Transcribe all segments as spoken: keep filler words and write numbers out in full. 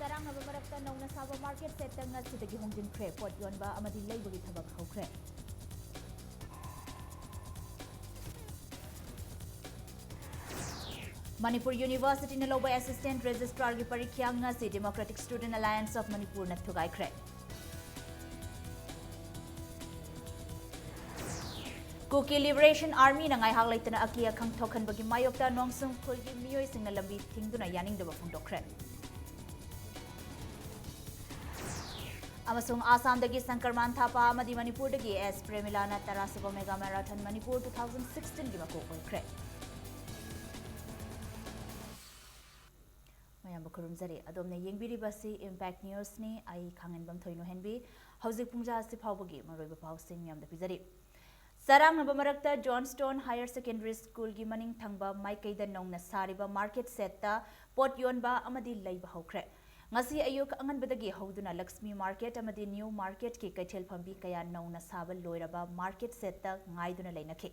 ꯆꯔꯥꯡꯅꯕ ꯃꯔꯛꯇ ꯅꯧꯅ ꯁꯥꯕ market shed ꯇ ꯉꯁꯤꯗꯒꯤ ꯍꯣꯡꯖꯤꯟꯈ꯭ꯔꯦ꯫ ꯄꯣꯠ ꯌꯣꯟꯕ ꯑꯃꯗꯤ ꯂꯩꯕꯒꯤ ꯊꯕꯛ ꯍꯧꯈ꯭ꯔꯦ꯫ ꯃꯅꯤꯄꯨꯔ University ꯅ ꯂꯧꯕ Assistant Registrar ꯒꯤ ꯄꯔꯤꯈ꯭ꯌꯥ ꯉꯁꯤ Democratic Student Alliance of Manipur ꯅ ꯊꯨꯒꯥꯏꯈ꯭ꯔꯦ꯫ Kuki Liberation Army ꯅ ꯉꯥꯏꯍꯥꯛ ꯂꯩꯇꯅ ꯑꯀꯤ ꯑꯈꯪ ꯊꯣꯛꯍꯟꯕꯒꯤ ꯃꯥꯌꯣꯛꯇ ꯅꯣꯡꯁꯨꯡ ꯈꯨꯜꯒꯤ ꯃꯤꯑꯣꯏꯁꯤꯡꯅ ꯂꯝꯕꯤ ꯊꯤꯡꯗꯨꯅ ꯌꯥꯅꯤꯡꯗꯕ ꯐꯣꯡꯗꯣꯛꯈ꯭ꯔꯦ꯫ ꯑꯃꯁꯨꯡ ꯑꯁꯥꯝꯗꯒꯤ ꯁꯪꯀꯔꯃꯥꯟ ꯊꯥꯄꯥ ꯑꯃꯗꯤ ꯃꯅꯤꯄꯨꯔꯗꯒꯤ ꯑꯦꯁ ꯄ꯭ꯔꯦꯃꯤꯂꯥꯅ ꯇꯔꯥꯁꯨꯕ Mega Marathon Manipur two thousand sixteen ꯒꯤ ꯃꯀꯣꯛ ꯑꯣꯏꯈ꯭ꯔꯦ꯫ ꯃꯌꯥꯝꯕꯨ ꯈꯨꯔꯨꯝꯖꯔꯤ꯫ ꯑꯗꯣꯝꯅ ꯌꯦꯡꯕꯤꯔꯤꯕꯁꯤ Impact News ꯅꯤ꯫ ꯑꯩ ꯈꯥꯡꯍꯟꯕꯝ ꯊꯣꯏꯅꯣ ꯍꯦꯟꯕꯤ꯫ ꯍꯧꯖꯤꯛ ꯄꯨꯡꯖꯥ ꯑꯁꯤ ꯐꯥꯎꯕꯒꯤ ꯃꯔꯨꯑꯣꯏꯕ ꯄꯥꯎꯁꯤꯡ ꯃꯌꯥꯝꯗ ꯄꯤꯖꯔꯤ꯫ ꯆꯔꯥꯡꯅꯕ ꯃꯔꯛꯇ Johnstone Higher Secondary School ꯒꯤ ꯃꯅꯤꯡ ꯊꯪꯕ ꯃꯥꯏꯀꯩꯗ ꯅꯧꯅ ꯁꯥꯔꯤꯕ market shed ꯇ ꯄꯣꯠ ꯌꯣꯟꯕ ꯑꯃꯗꯤ ꯂꯩꯕ ꯍꯧꯈ꯭ꯔꯦ꯫ ꯉꯁꯤ ꯑꯌꯨꯛ ꯑꯉꯟꯕꯗꯒꯤ ꯍꯧꯗꯨꯅ ꯂꯛꯁꯃꯤ market ꯑꯃꯗꯤ new market ꯀꯤ ꯀꯩꯊꯦꯜ ꯐꯝꯕꯤ ꯀꯌꯥ ꯅꯧꯅ ꯁꯥꯕ ꯂꯣꯏꯔꯕ market shed ꯇ ꯉꯥꯏꯗꯨꯅ ꯂꯩꯅꯈꯤ꯫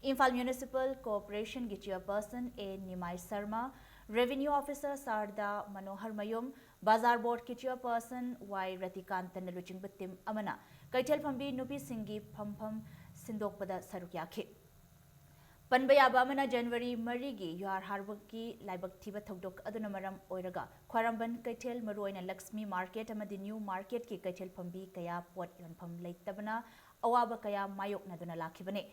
ꯏꯝꯐꯥꯜ Municipal Corporation ꯒꯤ chairperson ꯑꯦ ꯅꯤꯃꯥꯏ ꯁꯔꯃ, revenue officer ꯁꯥꯔꯗꯥ ꯃꯅꯣꯍꯔ ꯃꯌꯨꯝ, ꯕꯖꯥꯔ ꯕꯣꯔꯗꯀꯤ chairperson ꯋꯥꯏ ꯔꯇꯤꯀꯥꯟꯇꯟꯅ ꯂꯨꯆꯤꯡꯕ team ꯑꯃꯅ ꯀꯩꯊꯦꯜ ꯐꯝꯕꯤ ꯅꯨꯄꯤꯁꯤꯡꯒꯤ ꯐꯝꯐꯝ ꯁꯤꯟꯗꯣꯛꯄꯗ ꯁꯔꯨꯛ ꯌꯥꯈꯤ꯫ ꯄꯟꯕ ꯌꯥꯕ ꯑꯃꯅ, ꯖꯅꯋꯥꯔꯤ ꯃꯔꯤꯒꯤ ꯌꯨꯍꯥꯔ ꯍꯥꯔꯕꯔꯒꯤ ꯂꯥꯏꯕꯛ ꯊꯤꯕ ꯊꯧꯗꯣꯛ ꯑꯗꯨꯅ ꯃꯔꯝ ꯑꯣꯏꯔꯒ ꯈ꯭ꯋꯥꯏꯔꯝꯕꯟ ꯀꯩꯊꯦꯜ, ꯃꯔꯨꯑꯣꯏꯅ ꯂꯛꯁꯃꯤ market ꯑꯃꯗꯤ new market ꯀꯤ ꯀꯩꯊꯦꯜ ꯐꯝꯕꯤ ꯀꯌꯥ ꯄꯣꯠ ꯌꯣꯟꯐꯝ ꯂꯩꯇꯕꯅ ꯑꯋꯥꯕ ꯀꯌꯥ ꯃꯥꯌꯣꯛꯅꯗꯨꯅ ꯂꯥꯛꯈꯤꯕꯅꯤ꯫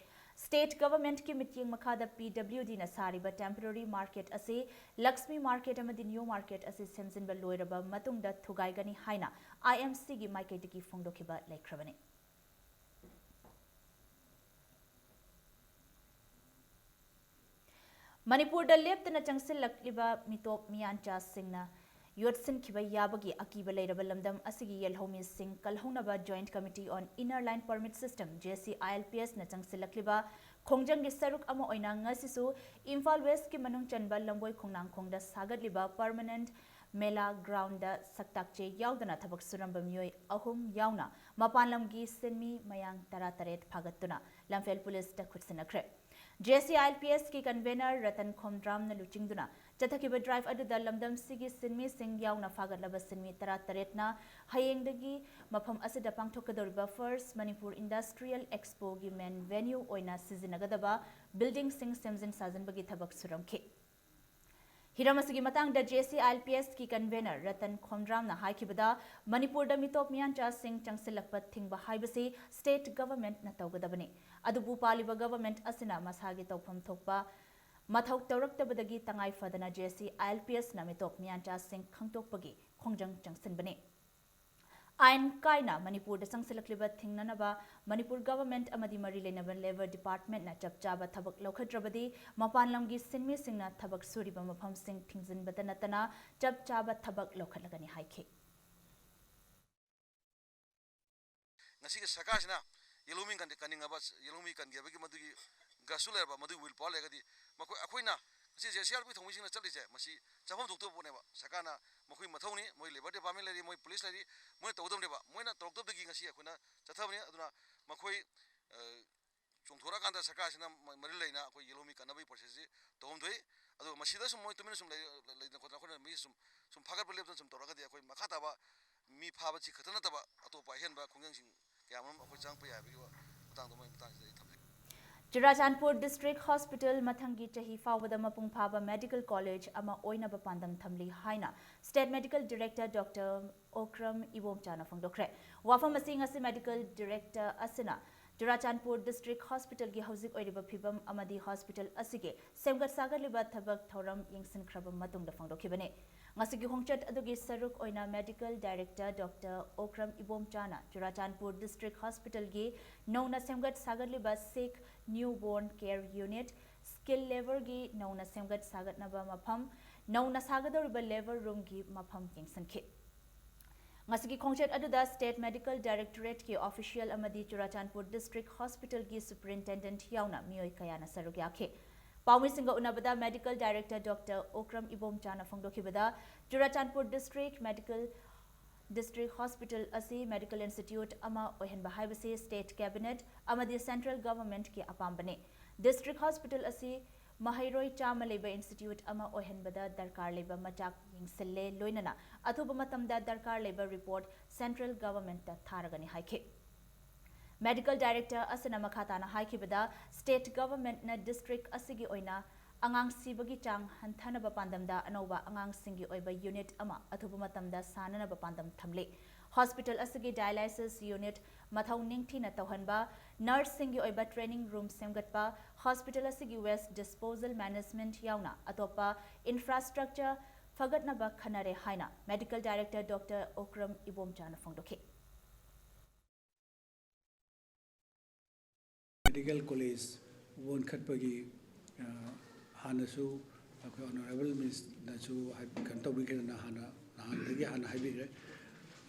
State government ꯀꯤ ꯃꯤꯠꯌꯦꯡ ꯃꯈꯥꯗ P W D ꯅ ꯁꯥꯔꯤꯕ temporary market ꯑꯁꯤ ꯂꯛꯁꯃꯤ market ꯑꯃꯗꯤ new market ꯑꯁꯤ ꯁꯦꯝꯖꯤꯟꯕ ꯂꯣꯏꯔꯕ ꯃꯇꯨꯡꯗ ꯊꯨꯒꯥꯏꯒꯅꯤ ꯍꯥꯏꯅ I M C ꯒꯤ ꯃꯥꯏꯀꯩꯗꯒꯤ ꯐꯣꯡꯗꯣꯛꯈꯤꯕ ꯂꯩꯈ꯭ꯔꯕꯅꯤ꯫ ꯃꯅꯤꯄꯨꯔꯗ ꯂꯦꯞꯇꯅ ꯆꯪꯁꯤꯜꯂꯛꯂꯤꯕ ꯃꯤꯇꯣꯞ ꯃꯤꯌꯥꯟꯆꯥꯁꯤꯡꯅ ꯌꯣꯠꯁꯤꯟꯈꯤꯕ ꯌꯥꯕꯒꯤ ꯑꯀꯤꯕ ꯂꯩꯔꯕ ꯂꯝꯗꯝ ꯑꯁꯤꯒꯤ ꯌꯦꯜꯍꯧꯃꯤꯁꯤꯡ ꯀꯜꯍꯧꯅꯕ Joint Committee on Inner Line Permit System, J C I L P S ꯅ ꯆꯪꯁꯤꯜꯂꯛꯂꯤꯕ ꯈꯣꯡꯖꯪꯒꯤ ꯁꯔꯨꯛ ꯑꯃ ꯑꯣꯏꯅ ꯉꯁꯤꯁꯨ ꯏꯝꯐꯥꯜ West ꯀꯤ ꯃꯅꯨꯡ ꯆꯟꯕ ꯂꯝꯕꯣꯏ ꯈꯣꯡꯅꯥꯡꯈꯣꯡꯗ ꯁꯥꯒꯠꯂꯤꯕ permanent ꯃꯦꯂꯥ ground ꯗ ꯁꯛꯇꯥꯛ ꯆꯦ ꯌꯥꯎꯗꯅ ꯊꯕꯛ ꯁꯨꯔꯝꯕ ꯃꯤꯑꯣꯏ ꯑꯍꯨꯝ ꯌꯥꯎꯅ ꯃꯄꯥꯟ ꯂꯝꯒꯤ ꯁꯤꯟꯃꯤ ꯃꯌꯥꯡ ꯇꯔꯥꯇꯔꯦꯠ ꯐꯥꯒꯠꯇꯨꯅ ꯂꯝꯐꯦꯜ ꯄꯨꯂꯤꯁꯇ ꯈꯨꯠꯁꯤꯟꯅꯈ꯭ꯔꯦ꯫ J S C I L P ꯑꯦꯁꯀꯤ ꯀꯟꯚꯦꯅꯔ ꯔꯇꯟ ꯈꯣꯝꯗ꯭ꯔꯥꯝꯅ ꯂꯨꯆꯤꯡꯗꯨꯅ ꯆꯠꯊꯈꯤꯕ ꯗ꯭ꯔꯥꯏꯚ ꯑꯗꯨꯗ ꯂꯝꯗꯝꯁꯤꯒꯤ ꯁꯤꯟꯃꯤꯁꯤꯡ ꯌꯥꯎꯅ ꯐꯥꯒꯠꯂꯕ ꯁꯤꯟꯃꯤ ꯇꯔꯥꯇꯔꯦꯠꯅ ꯍꯌꯦꯡꯗꯒꯤ ꯃꯐꯝ ꯑꯁꯤꯗ ꯄꯥꯡꯊꯣꯛꯀꯗꯧꯔꯤꯕ ꯐꯥꯔꯁ ꯃꯅꯤꯄꯨꯔ ꯏꯟꯗꯁꯇ꯭ꯔꯤꯌꯦꯜ ꯑꯦꯛꯁꯄꯣꯒꯤ ꯃꯦꯟ ꯚꯦꯅ꯭ꯌꯨ ꯑꯣꯏꯅ ꯁꯤꯖꯤꯟꯅꯒꯗꯕ ꯕꯤꯜꯗꯤꯡꯁꯤꯡ ꯁꯦꯝꯖꯤꯟ ꯁꯥꯖꯤꯟꯕꯒꯤ ꯊꯕꯛ ꯁꯨꯔꯝꯈꯤ꯫ ꯍꯤꯔꯝ ꯑꯁꯤꯒꯤ ꯃꯇꯥꯡꯗ J S C I L P ꯑꯦꯁꯀꯤ ꯀꯟꯚꯦꯅꯔ ꯔꯇꯟ ꯈꯣꯝꯗ꯭ꯔꯥꯝꯅ ꯍꯥꯏꯈꯤꯕꯗ, ꯃꯅꯤꯄꯨꯔꯗ ꯃꯤꯇꯣꯞ ꯃꯤꯌꯥꯟꯆꯥꯁꯤꯡ ꯆꯪꯁꯤꯜꯂꯛꯄ ꯊꯤꯡꯕ ꯍꯥꯏꯕꯁꯤ ꯁ꯭ꯇꯦꯠ ꯒꯚꯔꯟꯃꯦꯟꯠꯅ ꯇꯧꯒꯗꯕꯅꯤ꯫ ꯑꯗꯨꯕꯨ ꯄꯥꯜꯂꯤꯕ ꯒꯚꯔꯟꯃꯦꯟꯠ ꯑꯁꯤꯅ ꯃꯁꯥꯒꯤ ꯇꯧꯐꯝ ꯊꯣꯛꯄ ꯃꯊꯧ ꯇꯧꯔꯛꯇꯕꯗꯒꯤ ꯇꯉꯥꯏ ꯐꯗꯅ J S C I L ꯄꯤ ꯑꯦꯁꯅ ꯃꯤꯇꯣꯞ ꯃꯤꯌꯥꯟꯆꯥꯁꯤꯡ ꯈꯪꯗꯣꯛꯄꯒꯤ ꯈꯣꯡꯖꯪ ꯆꯪꯁꯤꯟꯕꯅꯤ꯫ ꯑꯥꯏꯟ ꯀꯥꯏꯅ ꯃꯅꯤꯄꯨꯔꯗ ꯆꯪꯁꯤꯜꯂꯛꯂꯤꯕ ꯊꯤꯡꯅꯅꯕ ꯃꯅꯤꯄꯨꯔ ꯒꯚꯔꯟꯃꯦꯟꯠ ꯑꯃꯗꯤ ꯃꯔꯤ ꯂꯩꯅꯕ ꯂꯦꯕꯔ ꯗꯤꯄꯥꯔꯠꯃꯦꯟꯠꯅ ꯆꯞ ꯆꯥꯕ ꯊꯕꯛ ꯂꯧꯈꯠꯇ꯭ꯔꯕꯗꯤ ꯃꯄꯥꯟ ꯂꯝꯒꯤ ꯁꯤꯟꯃꯤꯁꯤꯡꯅ ꯊꯕꯛ ꯁꯨꯔꯤꯕ ꯃꯐꯝꯁꯤꯡ ꯊꯤꯡꯖꯤꯟꯕꯗ ꯅꯠꯇꯅ ꯆꯞ ꯆꯥꯕ ꯊꯕꯛ ꯂꯧꯈꯠꯂꯒꯅꯤ ꯍꯥꯏꯈꯤ꯫ ꯉꯁꯤꯒꯤ ꯁꯔꯀꯥꯔꯁꯤꯅ ꯌꯦꯜꯍꯧꯃꯤ ꯀꯟ-, ꯀꯟꯅꯤꯡꯉꯕ, ꯌꯦꯜꯍꯧꯃꯤ ꯀꯟꯈꯤꯕꯒꯤ ꯃꯗꯨꯒꯤ ꯒꯠꯁꯨ ꯂꯩꯔꯕ, ꯃꯗꯨꯒꯤ ꯋꯤꯜ ꯄꯥꯋꯔ ꯂꯩꯔꯒꯗꯤ ꯃꯈꯣꯏ, ꯑꯩꯈꯣꯏꯅ ꯉꯁꯤ J R C R P ꯊꯧꯃꯤꯁꯤꯡꯅ ꯆꯠꯂꯤꯁꯦ, ꯃꯁꯤ ꯆꯠꯐꯝ ꯊꯣꯛꯇꯕ ꯄꯣꯠꯅꯦꯕ꯫ ꯁꯔꯀꯥꯔꯅ ꯃꯈꯣꯏ ꯃꯊꯧꯅꯤ, ꯃꯣꯏ ꯂꯦꯕꯔ ꯗꯤꯄꯥꯔꯠꯃꯦꯟ ꯂꯩꯔꯤ, ꯃꯣꯏ ꯄꯨꯂꯤꯁ ꯂꯩꯔꯤ, ꯃꯣꯏꯅ ꯇꯧꯒꯗꯕꯅꯦꯕ꯫ ꯃꯣꯏꯅ ꯇꯧꯔꯛꯇꯕꯗꯒꯤ ꯉꯁꯤ ꯑꯩꯈꯣꯏꯅ ꯆꯠꯊꯕꯅꯤ꯫ ꯑꯗꯨꯅ ꯃꯈꯣꯏ, ꯑ, ꯆꯣꯡꯊꯣꯔꯛꯑꯀꯥꯟꯗ ꯁꯔꯀꯥꯔꯁꯤꯅ ꯃ-, ꯃꯔꯤ ꯂꯩꯅ ꯑꯩꯈꯣꯏ ꯌꯦꯜꯍꯧꯃꯤ ꯀꯟꯅꯕꯒꯤ ꯄ꯭ꯔꯣꯁꯦꯁꯁꯤ ꯇꯧꯐꯝ ꯊꯣꯛꯏ꯫ ꯑꯗꯨꯒ ꯃꯁꯤꯗ ꯁꯨꯝ ꯃꯣꯏ ꯇꯨꯃꯤꯟꯅ ꯁꯨꯝ ꯂꯩ-, ꯂꯩꯗꯅ ꯈꯣꯠꯇꯅ ꯑꯩꯈꯣꯏꯅ ꯃꯤ ꯁꯨꯝ, ꯁꯨꯝ ꯐꯥꯒꯠꯄ ꯂꯦꯞꯇꯅ ꯁꯨꯝ ꯇꯧꯔꯒꯗꯤ ꯑꯩꯈꯣꯏ ꯃꯈꯥ ꯇꯥꯕ ꯃꯤ ꯐꯥꯕꯁꯤ ꯈꯛꯇ ꯅꯠꯇꯕ ꯑꯇꯣꯞꯄ ꯑꯍꯦꯟꯕ ꯈꯣꯡꯖꯪꯁꯤꯡ ꯀꯌꯥ ꯑꯃꯔꯣꯝ ꯑꯩꯈꯣꯏ ꯆꯪꯉꯛꯄ ꯌꯥꯏ ꯍꯥꯏꯕꯒꯤ ꯃꯇꯥꯡꯗꯣ ꯃꯣꯏ ꯃꯇꯥꯡꯁꯤꯗ ꯑꯩ ꯊꯝꯖꯒꯦ꯫ ꯆꯨꯔꯥꯆꯥꯟꯄꯨꯔ ꯗꯤꯁꯇ꯭ꯔꯤꯛ ꯍꯣꯁꯄꯤꯇꯥꯜ ꯃꯊꯪꯒꯤ ꯆꯍꯤ ꯐꯥꯎꯕꯗ ꯃꯄꯨꯡ ꯐꯥꯕ ꯃꯦꯗꯤꯀꯦꯜ ꯀꯣꯂꯦꯖ ꯑꯃ ꯑꯣꯏꯅꯕ ꯄꯥꯟꯗꯝ ꯊꯝꯂꯤ ꯍꯥꯏꯅ state medical director doctor Okram ꯏꯕꯣꯝꯆꯥꯅ ꯐꯣꯡꯗꯣꯛꯈ꯭ꯔꯦ꯫ ꯋꯥꯐꯝ ꯑꯁꯤ ꯉꯁꯤ ꯃꯦꯗꯤꯀꯦꯜ ꯗꯤꯔꯦꯛꯇꯔ ꯑꯁꯤꯅ ꯆꯨꯔꯥꯆꯥꯟꯄꯨꯔ ꯗꯤꯁꯇ꯭ꯔꯤꯛ ꯍꯣꯁꯄꯤꯇꯥꯜꯒꯤ ꯍꯧꯖꯤꯛ ꯑꯣꯏꯔꯤꯕ ꯐꯤꯕꯝ ꯑꯃꯗꯤ ꯍꯣꯁꯄꯤꯇꯥꯜ ꯑꯁꯤꯒꯤ ꯁꯦꯝꯒꯠ ꯁꯥꯒꯠꯂꯤꯕ ꯊꯕꯛ ꯊꯧꯔꯝ ꯌꯦꯡꯁꯤꯟꯈ꯭ꯔꯕ ꯃꯇꯨꯡꯗ ꯐꯣꯡꯗꯣꯛꯈꯤꯕꯅꯤ꯫ ꯉꯁꯤꯒꯤ ꯈꯣꯡꯆꯠ ꯑꯗꯨꯒꯤ ꯁꯔꯨꯛ ꯑꯣꯏꯅ ꯃꯦꯗꯤꯀꯦꯜ ꯗꯥꯏꯔꯦꯛꯇꯔ ꯗꯣꯛꯇꯔ ꯑꯣꯀ꯭ꯔꯝ ꯏꯕꯣꯝꯆꯥꯅ ꯆꯨꯔꯥꯆꯥꯟꯄꯨꯔ ꯗꯤꯁꯇ꯭ꯔꯤꯛ ꯍꯣꯁꯄꯤꯇꯥꯜꯒꯤ ꯅꯧꯅ ꯁꯦꯝꯒꯠ ꯁꯥꯒꯠꯂꯤꯕ sick new born care unit, skill ꯂꯦꯕꯔꯒꯤ ꯅꯧꯅ ꯁꯦꯝꯒꯠ ꯁꯥꯒꯠꯅꯕ ꯃꯐꯝ, ꯅꯧꯅ ꯁꯥꯒꯗꯧꯔꯤꯕ ꯂꯦꯕꯔ ꯔꯨꯝꯒꯤ ꯃꯐꯝ ꯌꯦꯡꯁꯤꯟꯈꯤ꯫ ꯉꯁꯤꯒꯤ ꯈꯣꯡꯆꯠ ꯑꯗꯨꯗ ꯁ꯭ꯇꯦꯠ ꯃꯦꯗꯤꯀꯦꯜ ꯗꯥꯏꯔꯦꯛꯇꯣꯔꯦꯠꯀꯤ ꯑꯣꯐꯤꯁꯤꯌꯦꯜ ꯑꯃꯗꯤ ꯆꯨꯔꯥꯆꯥꯟꯄꯨꯔ ꯗꯤꯁꯇ꯭ꯔꯤꯛ ꯍꯣꯁꯄꯤꯇꯥꯜꯒꯤ ꯁꯨꯄꯔꯤꯟꯇꯦꯟꯗꯦꯟꯠ ꯌꯥꯎꯅ ꯃꯤꯑꯣꯏ ꯀꯌꯥꯅ ꯁꯔꯨꯛ ꯌꯥꯈꯤ꯫ ꯄꯥꯎꯃꯤꯁꯤꯡꯒ ꯎꯅꯕꯗ ꯃꯦꯗꯤꯀꯦꯜ ꯗꯥꯏꯔꯦꯛꯇꯔ ꯗꯣꯛꯇꯔ ꯑꯣꯀ꯭ꯔꯝ ꯏꯕꯣꯝꯆꯥꯅ ꯐꯣꯡꯗꯣꯛꯈꯤꯕꯗ, Churachandpur district medical district hospital ꯑꯁꯤ ꯃꯦꯗꯤꯀꯦꯜ ꯏꯟꯁꯇꯤꯇ꯭ꯌꯨꯠ ꯑꯃ ꯑꯣꯏꯍꯟꯕ ꯍꯥꯏꯕꯁꯤ ꯁ꯭ꯇꯦꯠ ꯀꯦꯕꯤꯅꯦꯠ ꯑꯃꯗꯤ ꯁꯦꯟꯇ꯭ꯔꯦꯜ ꯒꯚꯔꯟꯃꯦꯟꯠꯀꯤ ꯑꯄꯥꯝꯕꯅꯤ꯫ District Hospital ꯑꯁꯤ ꯃꯍꯩꯔꯣꯏ ꯆꯥꯝꯃ ꯂꯩꯕ institute ꯑꯃ ꯑꯣꯏꯍꯟꯕꯗ ꯗꯔꯀꯥꯔ ꯂꯩꯕ ꯃꯆꯥꯛ ꯌꯦꯡꯁꯤꯜꯂꯦ, ꯂꯣꯏꯅꯅ ꯑꯊꯨꯕ ꯃꯇꯝꯗ ꯗꯔꯀꯥꯔ ꯂꯩꯕ report central governmentꯇ ꯊꯥꯔꯒꯅꯤ ꯍꯥꯏꯈꯤ꯫ Medical Director ꯑꯁꯤꯅ ꯃꯈꯥ ꯇꯥꯅ ꯍꯥꯏꯈꯤꯕꯗ, state governmentꯅ district ꯑꯁꯤꯒꯤ ꯑꯣꯏꯅ ꯑꯉꯥꯡ ꯁꯤꯕꯒꯤ ꯆꯥꯡ ꯍꯟꯊꯅꯕ ꯄꯥꯟꯗꯝꯗ ꯑꯅꯧꯕ ꯑꯉꯥꯡꯁꯤꯡꯒꯤ ꯑꯣꯏꯕ unit ꯑꯃ ꯑꯊꯨꯕ ꯃꯇꯝꯗ ꯁꯥꯅꯅꯕ ꯄꯥꯟꯗꯝ ꯊꯝꯂꯤ꯫ Hospital ꯑꯁꯤꯒꯤ dialysis unit ꯃꯊꯧ ꯅꯤꯡꯊꯤꯅ ꯇꯧꯍꯟꯕ, nurseꯁꯤꯡꯒꯤ ꯑꯣꯏꯕ training room ꯁꯦꯝꯒꯠꯄ, hospital ꯑꯁꯤꯒꯤ waste disposal management ꯌꯥꯎꯅ ꯑꯇꯣꯞꯄ infrastructure ꯐꯒꯠꯅꯕ ꯈꯟꯅꯔꯦ ꯍꯥꯏꯅ Medical Director Doctor ꯑꯣꯀ꯭ꯔꯝ ꯏꯕꯣꯝꯆꯥꯅ ꯐꯣꯡꯗꯣꯛꯈꯤ꯫ Medical College ꯋꯥꯡꯈꯠꯄꯒꯤ, ꯑ, ꯍꯥꯟꯅꯁꯨ ꯑꯩꯈꯣꯏ Honourable Minister ꯅꯁꯨ ꯍꯥꯏ-, ꯀꯩꯅꯣ ꯇꯧꯕꯤꯈ꯭ꯔꯦꯗꯅ, ꯍꯥꯟꯅ, ꯅꯍꯥꯟꯗꯒꯤ ꯍꯥꯟꯅ ꯍꯥꯏꯕꯤꯈ꯭ꯔꯦ꯫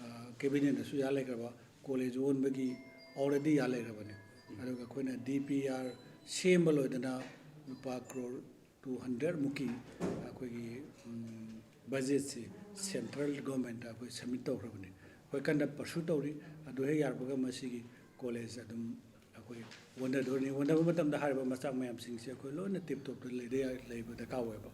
ꯑ, Cabinet ꯅꯁꯨ ꯌꯥ ꯂꯩꯈ꯭ꯔꯕ, college ꯑꯣꯟꯕꯒꯤ already ꯌꯥ ꯂꯩꯈ꯭ꯔꯕꯅꯤ꯫ ꯑꯗꯨꯒ ꯑꯩꯈꯣꯏꯅ D P R ꯁꯦꯝꯕ ꯂꯣꯏꯗꯅ ꯂꯨꯄꯥ crore two hundred ꯃꯨꯛꯀꯤ ꯑꯩꯈꯣꯏꯒꯤ, ꯎꯝ, budgetꯁꯤ central governmentꯇ ꯑꯩꯈꯣꯏ submit ꯇꯧꯈ꯭ꯔꯕꯅꯤ꯫ ꯑꯩꯈꯣꯏ ꯀꯟꯅ pursue ꯇꯧꯔꯤ꯫ ꯑꯗꯨ ꯍꯦꯛ ꯌꯥꯔꯛꯄꯒ ꯃꯁꯤꯒꯤ college ꯑꯗꯨꯝ ꯑꯩꯈꯣꯏ ꯑꯣꯟꯊꯗꯣꯔꯤꯅꯤ꯫ ꯑꯣꯟꯊꯕ ꯃꯇꯝꯗ ꯍꯥꯏꯔꯤꯕ ꯃꯆꯥꯛ ꯃꯌꯥꯝꯁꯤꯡꯁꯤ ꯑꯩꯈꯣꯏ ꯂꯣꯏꯅ tip topꯇ ꯂꯩꯗ ꯌꯥ-, ꯂꯩꯕ ꯗꯔꯀꯥꯔ ꯑꯣꯏꯌꯦꯕ꯫